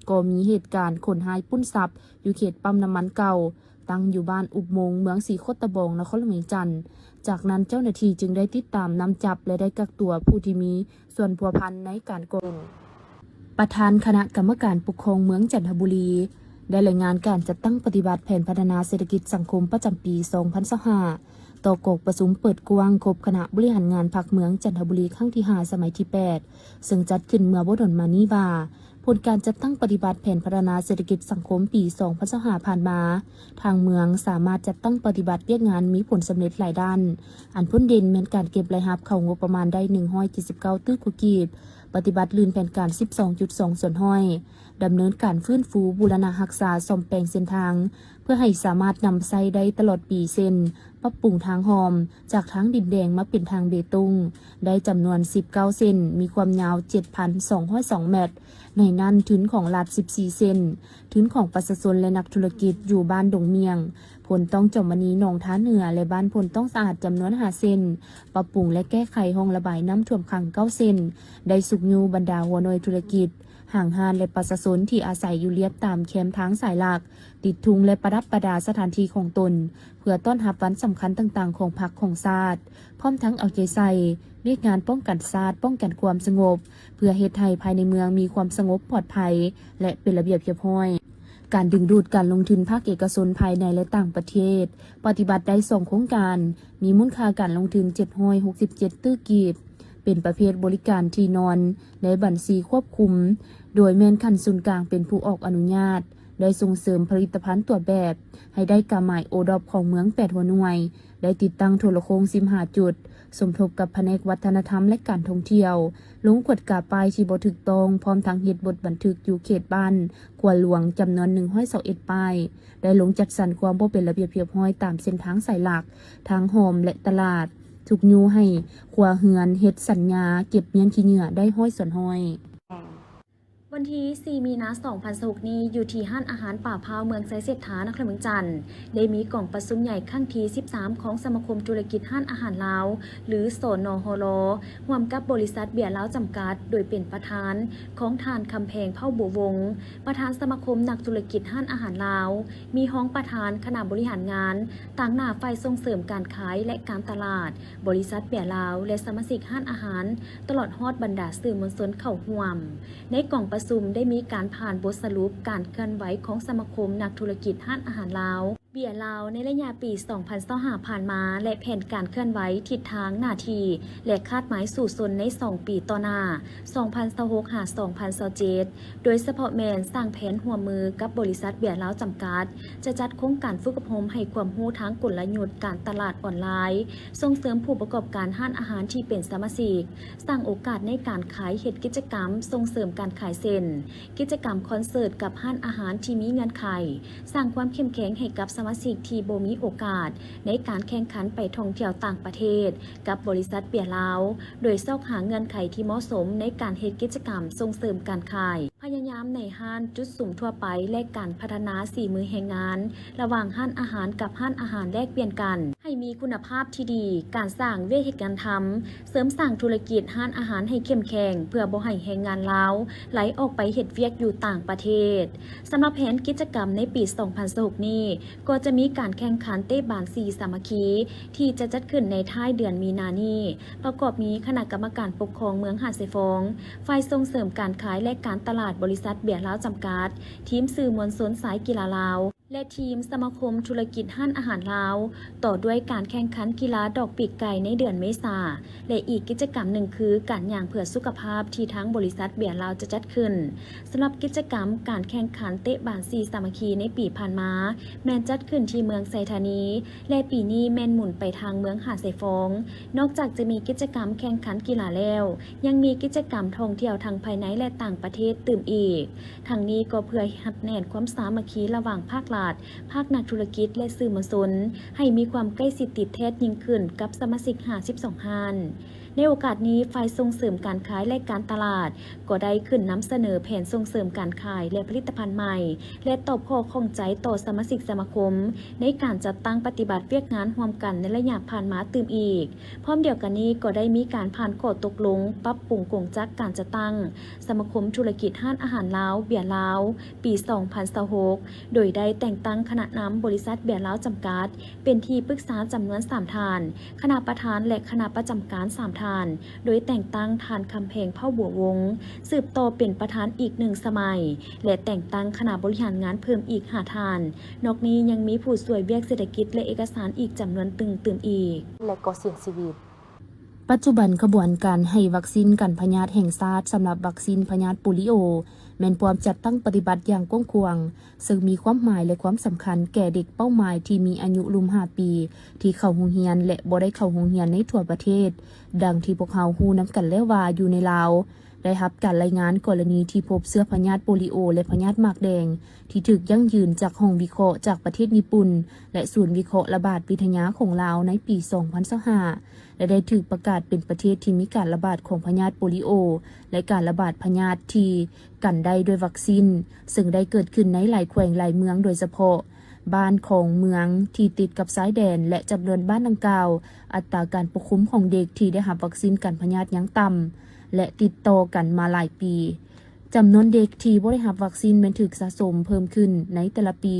ກໍມີເຫດການຄົນຮ້າຍປຸ້ນຊັບຢູ່ເຂດປ້ຳນ້ຳມັນເກົ່າ ຕັ້ງຢູ່ບ້ານອຸບມົງ, ເມືອງສີໂຄດຕະບອງ, ນະຄອນຫຼວງວຽງຈັນ. ຈາກນັ້ນເຈົ້າໜ້າທີ່ຈຶ່ງໄດ້ຕິດຕາມນຳຈັບ ແລະ ໄດ້ກັກຕົວຜູ້ທີ່ມີສ່ວນພົວພັນໃນການກໍ່ເຫດ. ປະທານຄະນະກຳມະການປົກຄອງເມືອງຈັນທະບູລີ ໄດ້ລາຍງານການຈັດຕັ້ງປະຕິບັດແຜນພັດທະນາເສດຖະກິດສັງຄົມປະຈຳປີສອງພັນຊາວຫ້າ ຕໍ່ກອງປະຊຸມເປີດກວ້າງຄົບຄະນະບໍລິຫານງານພັກເມືອງຈັນທະບູລີຄັ້ງທີຫ້າ ສະໄໝທີແປດ ເຊິ່ງຈັດຂຶ້ນເມື່ອບໍ່ດົນມານີ້ວ່າ, ຜົນການຈັດຕັ້ງປະຕິບັດແຜນພັດທະນາເສດຖະກິດສັງຄົມປີສອງພັນຊາວຫ້າຜ່ານມາ, ທາງເມືອງສາມາດຈັດຕັ້ງປະຕິບັດວຽກງານມີຜົນສຳເລັດຫຼາຍດ້ານ, ອັນພົ້ນເດັ່ນແມ່ນການເກັບລາຍຮັບເຂົ້າງົບປະມານໄດ້ໜຶ່ງຮ້ອຍເຈັດສິບເກົ້າຕື້ກວ່າກີບ, ປະຕິບັດລື່ນແຜນການສິບສອງຈຸດສອງສ່ວນຮ້ອຍ, ດຳເນີນການຟື້ນຟູບູລະນະຮັກສາສ້ອມແປງເສັ້ນທາງ ເພື່ອໃຫ້ສາມາດນຳໃຊ້ໄດ້ຕະຫຼອດປີ ເຊັ່ນ ປັບປຸງທາງຮ່ອມຈາກທາງດິນແດງມາເປັນທາງເບຕົງ ໄດ້ຈຳນວນສິບເກົ້າເສັ້ນ, ມີຄວາມຍາວເຈັດພັນສອງຮ້ອຍສອງແມັດ, ໃນນັ້ນທຶນຂອງລັດສິບສີ່ເສັ້ນ, ທຶນຂອງປະຊາຊົນ ແລະ ນັກທຸລະກິດຢູ່ບ້ານດົງໝ້ຽງ, ໂພນຕ້ອງຈອມມະນີ ໜອງທ່າເໜືອ ແລະ ບ້ານໂພນຕ້ອງສະອາດ ຈຳນວນຫ້າເສັ້ນ, ປັບປຸງ ແລະ ແກ້ໄຂຮ່ອງລະບາຍນ້ຳຖ້ວມຂັງເກົ້າເສັ້ນ, ໄດ້ຊຸກຍູ້ບັນດາຫົວໜ່ວຍທຸລະກິດ, ຫ້າງຮ້ານ ແລະ ປະຊາຊົນທີ່ອາໄສຢູ່ລຽບຕາມແຄມທາງສາຍຫຼັກ, ຕິດທຸງ ແລະ ປະດັບປະດາສະຖານທີ່ຂອງຕົນ ເພື່ອຕ້ອນຮັບວັນສຳຄັນຕ່າງໆຂອງພັກຂອງຊາດ, ພ້ອມທັງເອົາໃຈໃສ່ວຽກງານປ້ອງກັນຊາດ, ປ້ອງກັນຄວາມສະຫງົບ, ເພື່ອເຮັດໃຫ້ພາຍໃນເມືອງມີຄວາມສະຫງົບປອດໄພ ແລະ ເປັນລະບຽບຮຽບຮ້ອຍ. ການດຶງດູດການລົງທຶນພາກເອກະຊົນພາຍໃນ ແລະ ຕ່າງປະເທດ ປະຕິບັດໄດ້ສອງໂຄງການ, ມີມູນຄ່າການລົງທຶນເຈັດຮ້ອຍຫົກສິບເຈັດຕື້ກີບ, ປັນປະເພດບໍລິການທີ່ນອນໃນບັນຊີຄວບຄຸມ, ໂດຍແມ່ນຂັ້ນສູນກາງເປັນຜູ້ອອກອະນຸຍາດ, ໄດ້ສົ່ງເສີມຜະລິດຕະພັນຕົວແບບໃຫ້ໄດ້ກາໝາຍໂອດອບຂອງເມືອງແປດຫົວໜ່ວຍ, ໄດ້ຕິດຕັ້ງໂທລະໂຄ່ງສິບຫ້າຈຸດ, ສົມທົບກັບພະແນກວັດທະນະທຳ ແລະ ການທ່ອງທ່ຽວ, ລົງກວດກາປ້າຍທີ່ບໍ່ຖືກຕ້ອງ, ພ້ອມທັງເຮັດບົດບັນທຶກຢູ່ເຂດບ້ານຂົວຫຼວງ ຈຳນວນໜຶ່ງຮ້ອຍຊາວເອັດປ້າຍ, ໄດ້ລົງຈັດສັນຄວາມບໍ່ເປັນລະບຽບຮຽບຮ້ອຍຕາມເສັ້ນທາງສາຍຫຼັກ, ທາງຮ່ອມ ແລະ ຕະຫຼາດ, ທຸກຍູ້ໃຫ້ຄົວເຮືອນເຮັດສັນຍາເກັບມ້ຽນຂີ້ເຫຍື້ອໄດ້ຮ້ອຍສ່ວນຮ້ອຍ. ວັນທີສີ່ ມີນາ ສອງພັນຊາວຫົກນີ້, ຢູ່ທີ່ຮ້ານອາຫານປ່າພ້າວ ເມືອງໄຊເສດຖາ ນະຄອນຫຼວງວຽງຈັນ ໄດ້ມີກອງປະຊຸມໃຫຍ່ຄັ້ງທີສິບສາມ ຂອງສະມາຄົມທຸລະກິດຮ້ານອາຫານລາວ ຫຼື ສນຫລ ຮ່ວມກັບບໍລິສັດເບຍລາວຈຳກັດ, ໂດຍເປັນປະທານຂອງທ່ານ ຄຳແພງ ເຜົ່າບົວວົງ, ປະທານສະມາຄົມນັກທຸລະກິດຮ້ານອາຫານລາວ, ມີຮອງປະທານຄະນະບໍລິຫານງານ, ຕາງໜ້າຝ່າຍສົ່ງເສີມການຂາຍ ແລະ ການຕະຫຼາດ, ບໍລິສັດເບຍລາວ ແລະ ສະມາຊິກຮ້ານອາຫານ, ຕະຫຼອດຮອດບັນດາສື່ມວນຊົນເຂົ້າຮ່ວມ. ໃນກອງປະຊຸມໄດ້ມີການຜ່ານບົດສະຫຼຸບການເຄື່ອນໄຫວຂອງສະມາຄົມນັກທຸລະກິດຮ້ານອາຫານລາວ ເບຍລາວ ໃນໄລຍະປີສອງພັນຊາວຫ້າຜ່ານມາ ແລະ ແຜນການເຄື່ອນໄຫວ, ທິດທາງ, ໜ້າທີ່ ແລະ ຄາດໝາຍສູ້ຊົນໃນສອງປີຕໍ່ໜ້າ ສອງພັນຊາວຫົກ ຫາ ສອງພັນຊາວເຈັດ ໂດຍສະເພາະແມ່ນສ້າງແຜນຮ່ວມມືກັບບໍລິສັດເບຍລາວຈຳກັດ, ຈະຈັດໂຄງການຝຶກອົບຮົມໃຫ້ຄວາມຮູ້ທາງກົນລະຍຸດການຕະຫຼາດອອນລາຍ, ສົ່ງເສີມຜູ້ປະກອບການຮ້ານອາຫານທີ່ເປັນສະມາຊິກ, ສ້າງໂອກາດໃນການຂາຍ, ເຮັດກິດຈະກຳສົ່ງເສີມການຂາຍເຊັ່ນ ກິດຈະກຳຄອນເສີດກັບຮ້ານອາຫານທີ່ມີເງື່ອນໄຂ, ສ້າງຄວາມເຂັ້ມແຂງໃຫ້ກັບສະມາຊິກທີ່ບໍ່ມີໂອກາດໃນການແຂ່ງຂັນໄປທ່ອງທ່ຽວຕ່າງປະເທດກັບບໍລິສັດເບຍລາວ, ໂດຍຊອກຫາເງື່ອນໄຂທີ່ເໝາະສົມໃນການເຮັດກິດຈະກຳສົ່ງເສີມການຂາຍ. ພະຍາຍາມໃນຮ້ານຈຸດສຸມທົ່ວໄປ ແລະ ການພັດທະນາສີມືແຮງງານ ລະຫວ່າງຮ້ານອາຫານກັບຮ້ານອາຫານແລກປ່ຽນກັນ ໃຫ້ມີຄຸນນະພາບທີ່ດີ, ການສ້າງວຽກເຮັດງານທຳ, ເສີມສ້າງທຸລະກິດຮ້ານອາຫານໃຫ້ເຂັ້ມແຂງ ເພື່ອບໍ່ໃຫ້ແຮງງານລາວໄຫຼອອກໄປເຮັດວຽກຢູ່ຕ່າງປະເທດ. ສຳລັບແຜນກິດຈະກຳໃນປີສອງພັນຊາວຫົກນີ້ ກໍຈະມີການແຂ່ງຂັນເຕະບານສີສາມັກຄີ ທີ່ຈະຈັດຂຶ້ນໃນທ້າຍເດືອນມີນານີ້, ປະກອບມີຄະນະກຳມະການປົກຄອງເມືອງຫາດຊາຍຟອງ, ຝ່າຍສົ່ງເສີມການຂາຍ ແລະ ການຕະຫຼາດບໍລິສັດເບຍລາວຈຳກັດ, ທີມສື່ມວນຊົນສາຍກິລາລາວ ແລະ ທີມສະມາຄົມທຸລະກິດຮ້ານອາຫານລາວ, ຕໍ່ດ້ວຍການແຂ່ງຂັນກິລາດອກປີກໄກ່ໃນເດືອນເມສາ ແລະ ອີກກິດຈະກຳໜຶ່ງຄືການຍ່າງເພື່ອສຸຂະພາບທີ່ທາງບໍລິສັດເບຍລາວຈະຈັດຂຶ້ນ. ສຳລັບກິດຈະກຳການແຂ່ງຂັນເຕະບານສີສາມັກຄີໃນປີຜ່ານມາ ແມ່ນຈັດຂຶ້ນທີ່ເມືອງໄຊທານີ ແລະ ປີນີ້ແມ່ນໝູນໄປທາງເມືອງຫາດຊາຍຟອງ. ນອກຈາກຈະມີກິດຈະກຳແຂ່ງຂັນກິລາແລ້ວ, ຍັງມີກິດຈະກຳທ່ອງທ່ຽວທັງພາຍໃນ ແລະ ຕ່າງປະເທດຕື່ມອີກ. ທັງນີ້ກໍເພື່ອຮັດແໜ້ນຄວາມສາມັກຄີລະຫວ່າງພາກລັດ, ພາກນັກທຸລະກິດ ແລະ ສື່ມວນຊົນ ໃຫ້ມີຄວາມໃກ້ຊິດຕິດແທດຍິ່ງຂຶ້ນກັບສະມາຊິກຫ້າສິບສອງຮ້ານ. ໃນໂອກາດນີ້, ຝ່າຍສົ່ງເສີມການຂາຍ ແລະ ການຕະຫຼາດ ກໍໄດ້ຂຶ້ນນຳສະເໜີແຜນສົ່ງເສີມການຂາຍ ແລະ ຜະລິດຕະພັນໃໝ່ ແລະ ຕອບຂໍ້ຂ້ອງໃຈຕໍ່ສະມາຊິກສະມາຄົມ ໃນການຈັດຕັ້ງປະຕິບັດວຽກງານຮ່ວມກັນໃນໄລຍະຜ່ານມາຕື່ມອີກ. ພ້ອມດຽວກັນນີ້, ກໍໄດ້ມີການຜ່ານຂໍ້ຕົກລົງປັບປຸງກົງຈັກການຈັດຕັ້ງ ສະມາຄົມທຸລະກິດຮ້ານອາຫານລາວ ເບຍລາວ ປີສອງພັນຊາວຫົກ ໂດຍໄດ້ແຕ່ງຕັ້ງຄະນະນຳບໍລິສັດເບຍລາວຈຳກັດ ເປັນທີ່ປຶກສາຈຳນວນສາມທ່ານ, ຄະນະປະທານ ແລະ ຄະນະປະຈຳການສາມທ່ານ, ໂດຍແຕ່ງຕັ້ງທ່ານ ຄຳແພງ ເຜົ່າບົວວົງ ສືບຕໍ່ເປັນປະທານອີກໜຶ່ງສະໄໝ ແລະ ແຕ່ງຕັ້ງຄະນະບໍລິຫານງານເພີ່ມອີກຫ້າທ່ານ. ນອກນີ້ຍັງມີຜູ້ຊ່ວຍວຽກເສດຖະກິດ ແລະ ເອກະສານອີກຈຳນວນໜຶ່ງຕື່ມອີກ ແລະ ກໍເສຍຊີວິດ. ປັດຈຸບັນຂະບວນການໃຫ້ວັກຊີນກັນພະຍາດແຫ່ງຊາດສຳລັບວັກຊີນພະຍາດໂປລີໂອ ແມ່ນພວມຈັດຕັ້ງປະຕິບັດຢ່າງກວ້າງຂວາງ, ເຊິ່ງມີຄວາມໝາຍ ແລະ ຄວາມສຳຄັນແກ່ເດັກເປົ້າໝາຍທີ່ມີອາຍຸລຸ່ມຫ້າປີ ທີ່ເຂົ້າໂຮງຮຽນ ແລະ ບໍ່ໄດ້ເຂົ້າໂຮງຮຽນໃນທົ່ວປະເທດ, ດັ່ງທີ່ພວກເຮົາຮູ້ນຳກັນແລ້ວວ່າ ຢູ່ໃນລາວ ໄດ້ຮັບການລາຍງານກໍລະນີທີ່ພົບເຊື້ອພະຍາດໂປລີໂອ ແລະ ພະຍາດໝາກແດງ ທີ່ຖືກຢັ້ງຢືນຈາກຫ້ອງວິເຄາະຈາກປະເທດຍີ່ປຸ່ນ ແລະ ສູນວິເຄາະລະບາດວິທະຍາຂອງລາວໃນປີສອງພັນຊາວຫ້າ ແລະ ໄດ້ຖືກປະກາດເປັນປະເທດທີ່ມີການລະບາດຂອງພະຍາດໂປລີໂອ ແລະ ການລະບາດພະຍາດທີ່ກັນໄດ້ດ້ວຍວັກຊີນ, ເຊິ່ງໄດ້ເກີດຂຶ້ນໃນຫຼາຍແຂວງຫຼາຍເມືອງ, ໂດຍສະເພາະ ບ້ານຂອງເມືອງທີ່ຕິດກັບຊາຍແດນ ແລະ ຈຳນວນບ້ານດັ່ງກ່າວ, ອັດຕາການປົກຄຸມຂອງເດັກທີ່ໄດ້ຮັບວັກຊີນກັນພະຍາດຍັງຕ່ຳ ແລະ ຕິດຕໍ່ກັນມາຫຼາຍປີ. ຈຳນວນເດັກທີ່ບໍ່ໄດ້ຮັບວັກຊິນແມ່ນຖືກສະສົມເພີ່ມຂຶ້ນໃນແຕ່ລະປີ,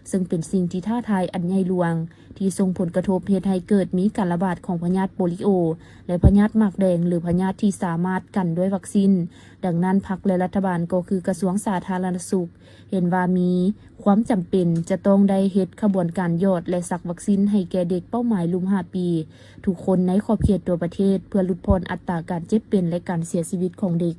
ເຊິ່ງເປັນສິ່ງທີ່ທ້າທາຍອັນໃຫຍ່ຫຼວງ ທີ່ສົ່ງຜົນກະທົບເຮັດໃຫ້ເກີດມີການລະບາດຂອງພະຍາດໂປລິໂອ ແລະ ພະຍາດໝາກແດງ ຫຼື ພະຍາດທີ່ສາມາດກັນດ້ວຍວັກຊິນ. ດັ່ງນັ້ນ, ພັກ ແລະ ລັດຖະບານ ກໍຄືກະຊວງສາທາລະນະສຸກ ເຫັນວ່າມີຄວາມຈຳເປັນຈະຕ້ອງໄດ້ເຮັດຂະບວນການຢອດ ແລະ ສັກວັກຊິນໃຫ້ແກ່ເດັກເປົ້າໝາຍລຸ່ມຫ້າປີ ທຸກຄົນໃນຂອບເຂດທົ່ວປະເທດ ເພື່ອຫຼຸດຜ່ອນອັດຕາການເຈັບເປັນ ແລະ ການເສຍຊີວິດຂອງເດັກ.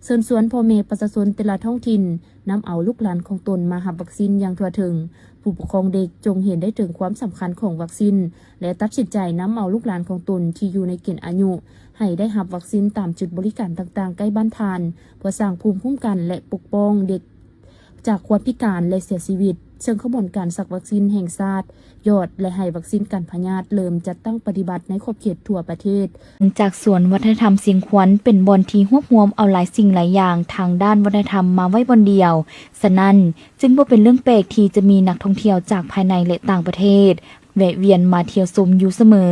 ເຊີນຊວນພໍ່ແມ່ປະຊາຊົນແຕ່ລະທ້ອງຖິ່ນ ນຳເອົາລູກຫຼານຂອງຕົນມາຮັບວັກຊິນຢ່າງທົ່ວເຖິງ. ຜູ້ປົກຄອງເດັກຈົ່ງເຫັນໄດ້ເຖິງຄວາມສຳຄັນຂອງວັກຊິນ ແລະ ຕັດສິນໃຈນຳເອົາລູກຫຼານຂອງຕົນທີ່ຢູ່ໃນເກນອາຍຸ ໃຫ້ໄດ້ຮັບວັກຊິນຕາມຈຸດບໍລິການຕ່າງໆໃກ້ບ້ານທ່ານ ເພື່ອສ້າງພູມຄຸ້ມກັນ ແລະ ປົກປ້ອງເດັກຈາກຄວາມພິການ ແລະ ເສຍຊີວິດ, ເຊິ່ງຂະບວນການສັກວັກຊິນແຫ່ງຊາດ ຢອດ ແລະ ໃຫ້ວັກຊິນກັນພະຍາດເລີ່ມຈັດຕັ້ງປະຕິບັດໃນຂອບເຂດທົ່ວປະເທດ. ເນື່ອງຈາກສວນວັດທະນະທຳຊຽງຂວັນເປັນບ່ອນທີ່ຮວບຮວມເອົາຫຼາຍສິ່ງຫຼາຍຢ່າງທາງດ້ານວັດທະນະທຳມາໄວ້ບ່ອນດຽວ, ສະນັ້ນ ຈຶ່ງບໍ່ເປັນເລື່ອງແປກທີ່ຈະມີນັກທ່ອງທ່ຽວຈາກພາຍໃນ ແລະ ຕ່າງປະເທດ ແວະວຽນມາທ່ຽວຊົມຢູ່ສະເໝີ.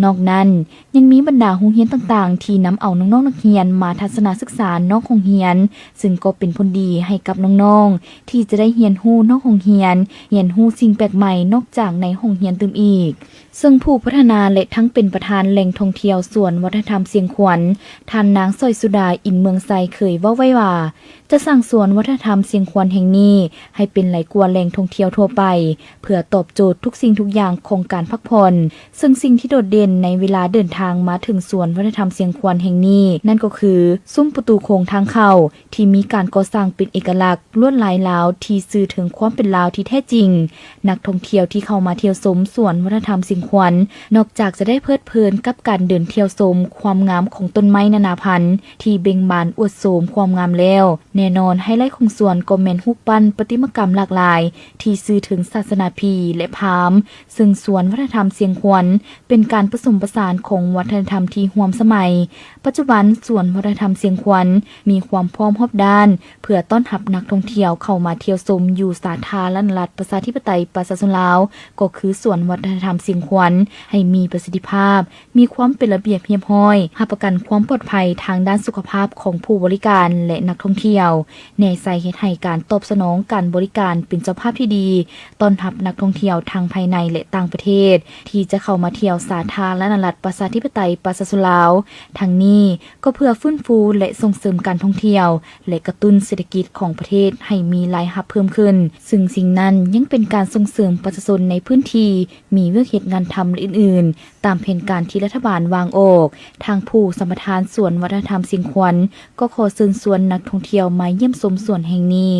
ນອກນັ້ນ ຍັງມີບັນດາໂຮງຮຽນຕ່າງໆ ທີ່ນຳເອົານ້ອງໆນັກຮຽນມາທັດສະນະສຶກສານອກໂຮງຮຽນ, ຊຶ່ງກໍເປັນຜົນດີໃຫ້ກັບນ້ອງໆ ທີ່ຈະໄດ້ຮຽນຮູ້ນອກໂຮງຮຽນ, ຮຽນຮູ້ສິ່ງແປກໃໝ່ນອກຈາກໃນຫ້ອງຮຽນຕື່ມອີກ. ເຊິ່ງຜູ້ພັດທະນາ ແລະ ທັງເປັນປະທານແຫຼ່ງທ່ອງທ່ຽວສວນວັດທະນະທຳຊຽງຂວັນ, ທ່ານນາງ ສອຍສຸດາ ອິນເມືອງໄຊ ເຄີຍເວົ້າໄວ້ວ່າ ຈະສ້າງສວນວັດທະນະທຳຊຽງຂວັນແຫ່ງນີ້ໃຫ້ເປັນຫຼາຍກວ່າແຫຼ່ງທ່ອງທ່ຽວທົ່ວໄປ ເພື່ອຕອບໂຈດທຸກສິ່ງທຸກຢ່າງຂອງການພັກຜ່ອນ, ເຊິ່ງສິ່ງທີ່ໂດດເດັ່ນໃນເວລາເດີນທາງມາເຖິງສວນວັດທະນະທຳຊຽງຂວັນແຫ່ງນີ້ ນັ້ນກໍຄື ຊຸມປະຕູໂຂງທາງເຂົ້າ ທີ່ມີການກໍ່ສ້າງເປັນເອກະລັກ, ລວດລາຍລາວທີ່ສື່ເຖິງຄວາມເປັນລາວທີ່ແທ້ຈິງ. ນັກທ່ອງທ່ຽວທີ່ເຂົ້າມາທ່ຽວຊົມສວນວັດທະນະທຳຊຽງຂວັນ ນອກຈາກຈະໄດ້ເພີດເພີນກັບການເດີນທ່ຽວຊົມຄວາມງາມຂອງຕົ້ນໄມ້ນານາພັນ ທີ່ເບັ່ງບານອວດໂສມຄວາມງາມແລ້ວ, ແນ່ນອນໄຮໄລຂອງສວນກໍແມ່ນຮູບປັ້ນປະຕິມາກຳຫຼາກຫຼາຍ ທີ່ສື່ເຖິງສາສະໜາຜີ ແລະ ພາມ, ເຊິ່ງສວນວັດທະນະທຳຊຽງຂວັນ ເປັນການປະສົມປະສານຂອງວັດທະນະທຳທີ່ຮ່ວມສະໄໝ. ປັດຈຸບັນ, ສວນວັດທະນະທຳຊຽງຂວັນ ມີຄວາມພ້ອມຮອບດ້ານ ເພື່ອຕ້ອນຮັບນັກທ່ອງທ່ຽວເຂົ້າມາທ່ຽວຊົມຢູ່ສາທາລະນະລັດ ປະຊາທິປະໄຕ ປະຊາຊົນລາວ, ກໍຄືສວນວັດທະນະທຳຊຽງຂວັນ ໃຫ້ມີປະສິດທິພາບ, ມີຄວາມເປັນລະບຽບຮຽບຮ້ອຍ, ຮັບປະກັນຄວາມປອດໄພທາງດ້ານສຸຂະພາບຂອງຜູ້ບໍລິການ ແລະ ນັກທ່ອງທ່ຽວ, ແນໃສ່ເຮັດໃຫ້ການຕອບສະໜອງການບໍລິການເປັນເຈົ້າພາບທີ່ດີ ຕ້ອນຮັບນັກທ່ອງທ່ຽວທັງພາຍໃນ ແລະ ຕ່າງປະເທດ ທີ່ຈະເຂົ້າມາທ່ຽວສາທາລະນະລັດ ປະຊາທິປະໄຕ ປະຊາຊົນລາວ. ທັງນີ້ກໍເພື່ອຟື້ນຟູ ແລະ ສົ່ງເສີມການທ່ອງທ່ຽວ ແລະ ກະຕຸ້ນເສດຖະກິດຂອງປະເທດໃຫ້ມີລາຍຮັບເພີ່ມຂຶ້ນ, ຊຶ່ງສິ່ງນັ້ນຍັງເປັນການສົ່ງເສີມປະຊາຊົນໃນພື້ນທີ່ມີວຽກເຮັດງານທຳ ແລະ ອື່ນໆ ຕາມແຜນການທີ່ລັດຖະບານວາງອອກ. ທາງຜູ້ສຳປະທານສວນວັດທະນະທຳຊຽງຂວັນ ກໍຂໍເຊີນຊວນນັກທ່ອງທ່ຽວມາຢ້ຽມຊົມສວນແຫ່ງນີ້.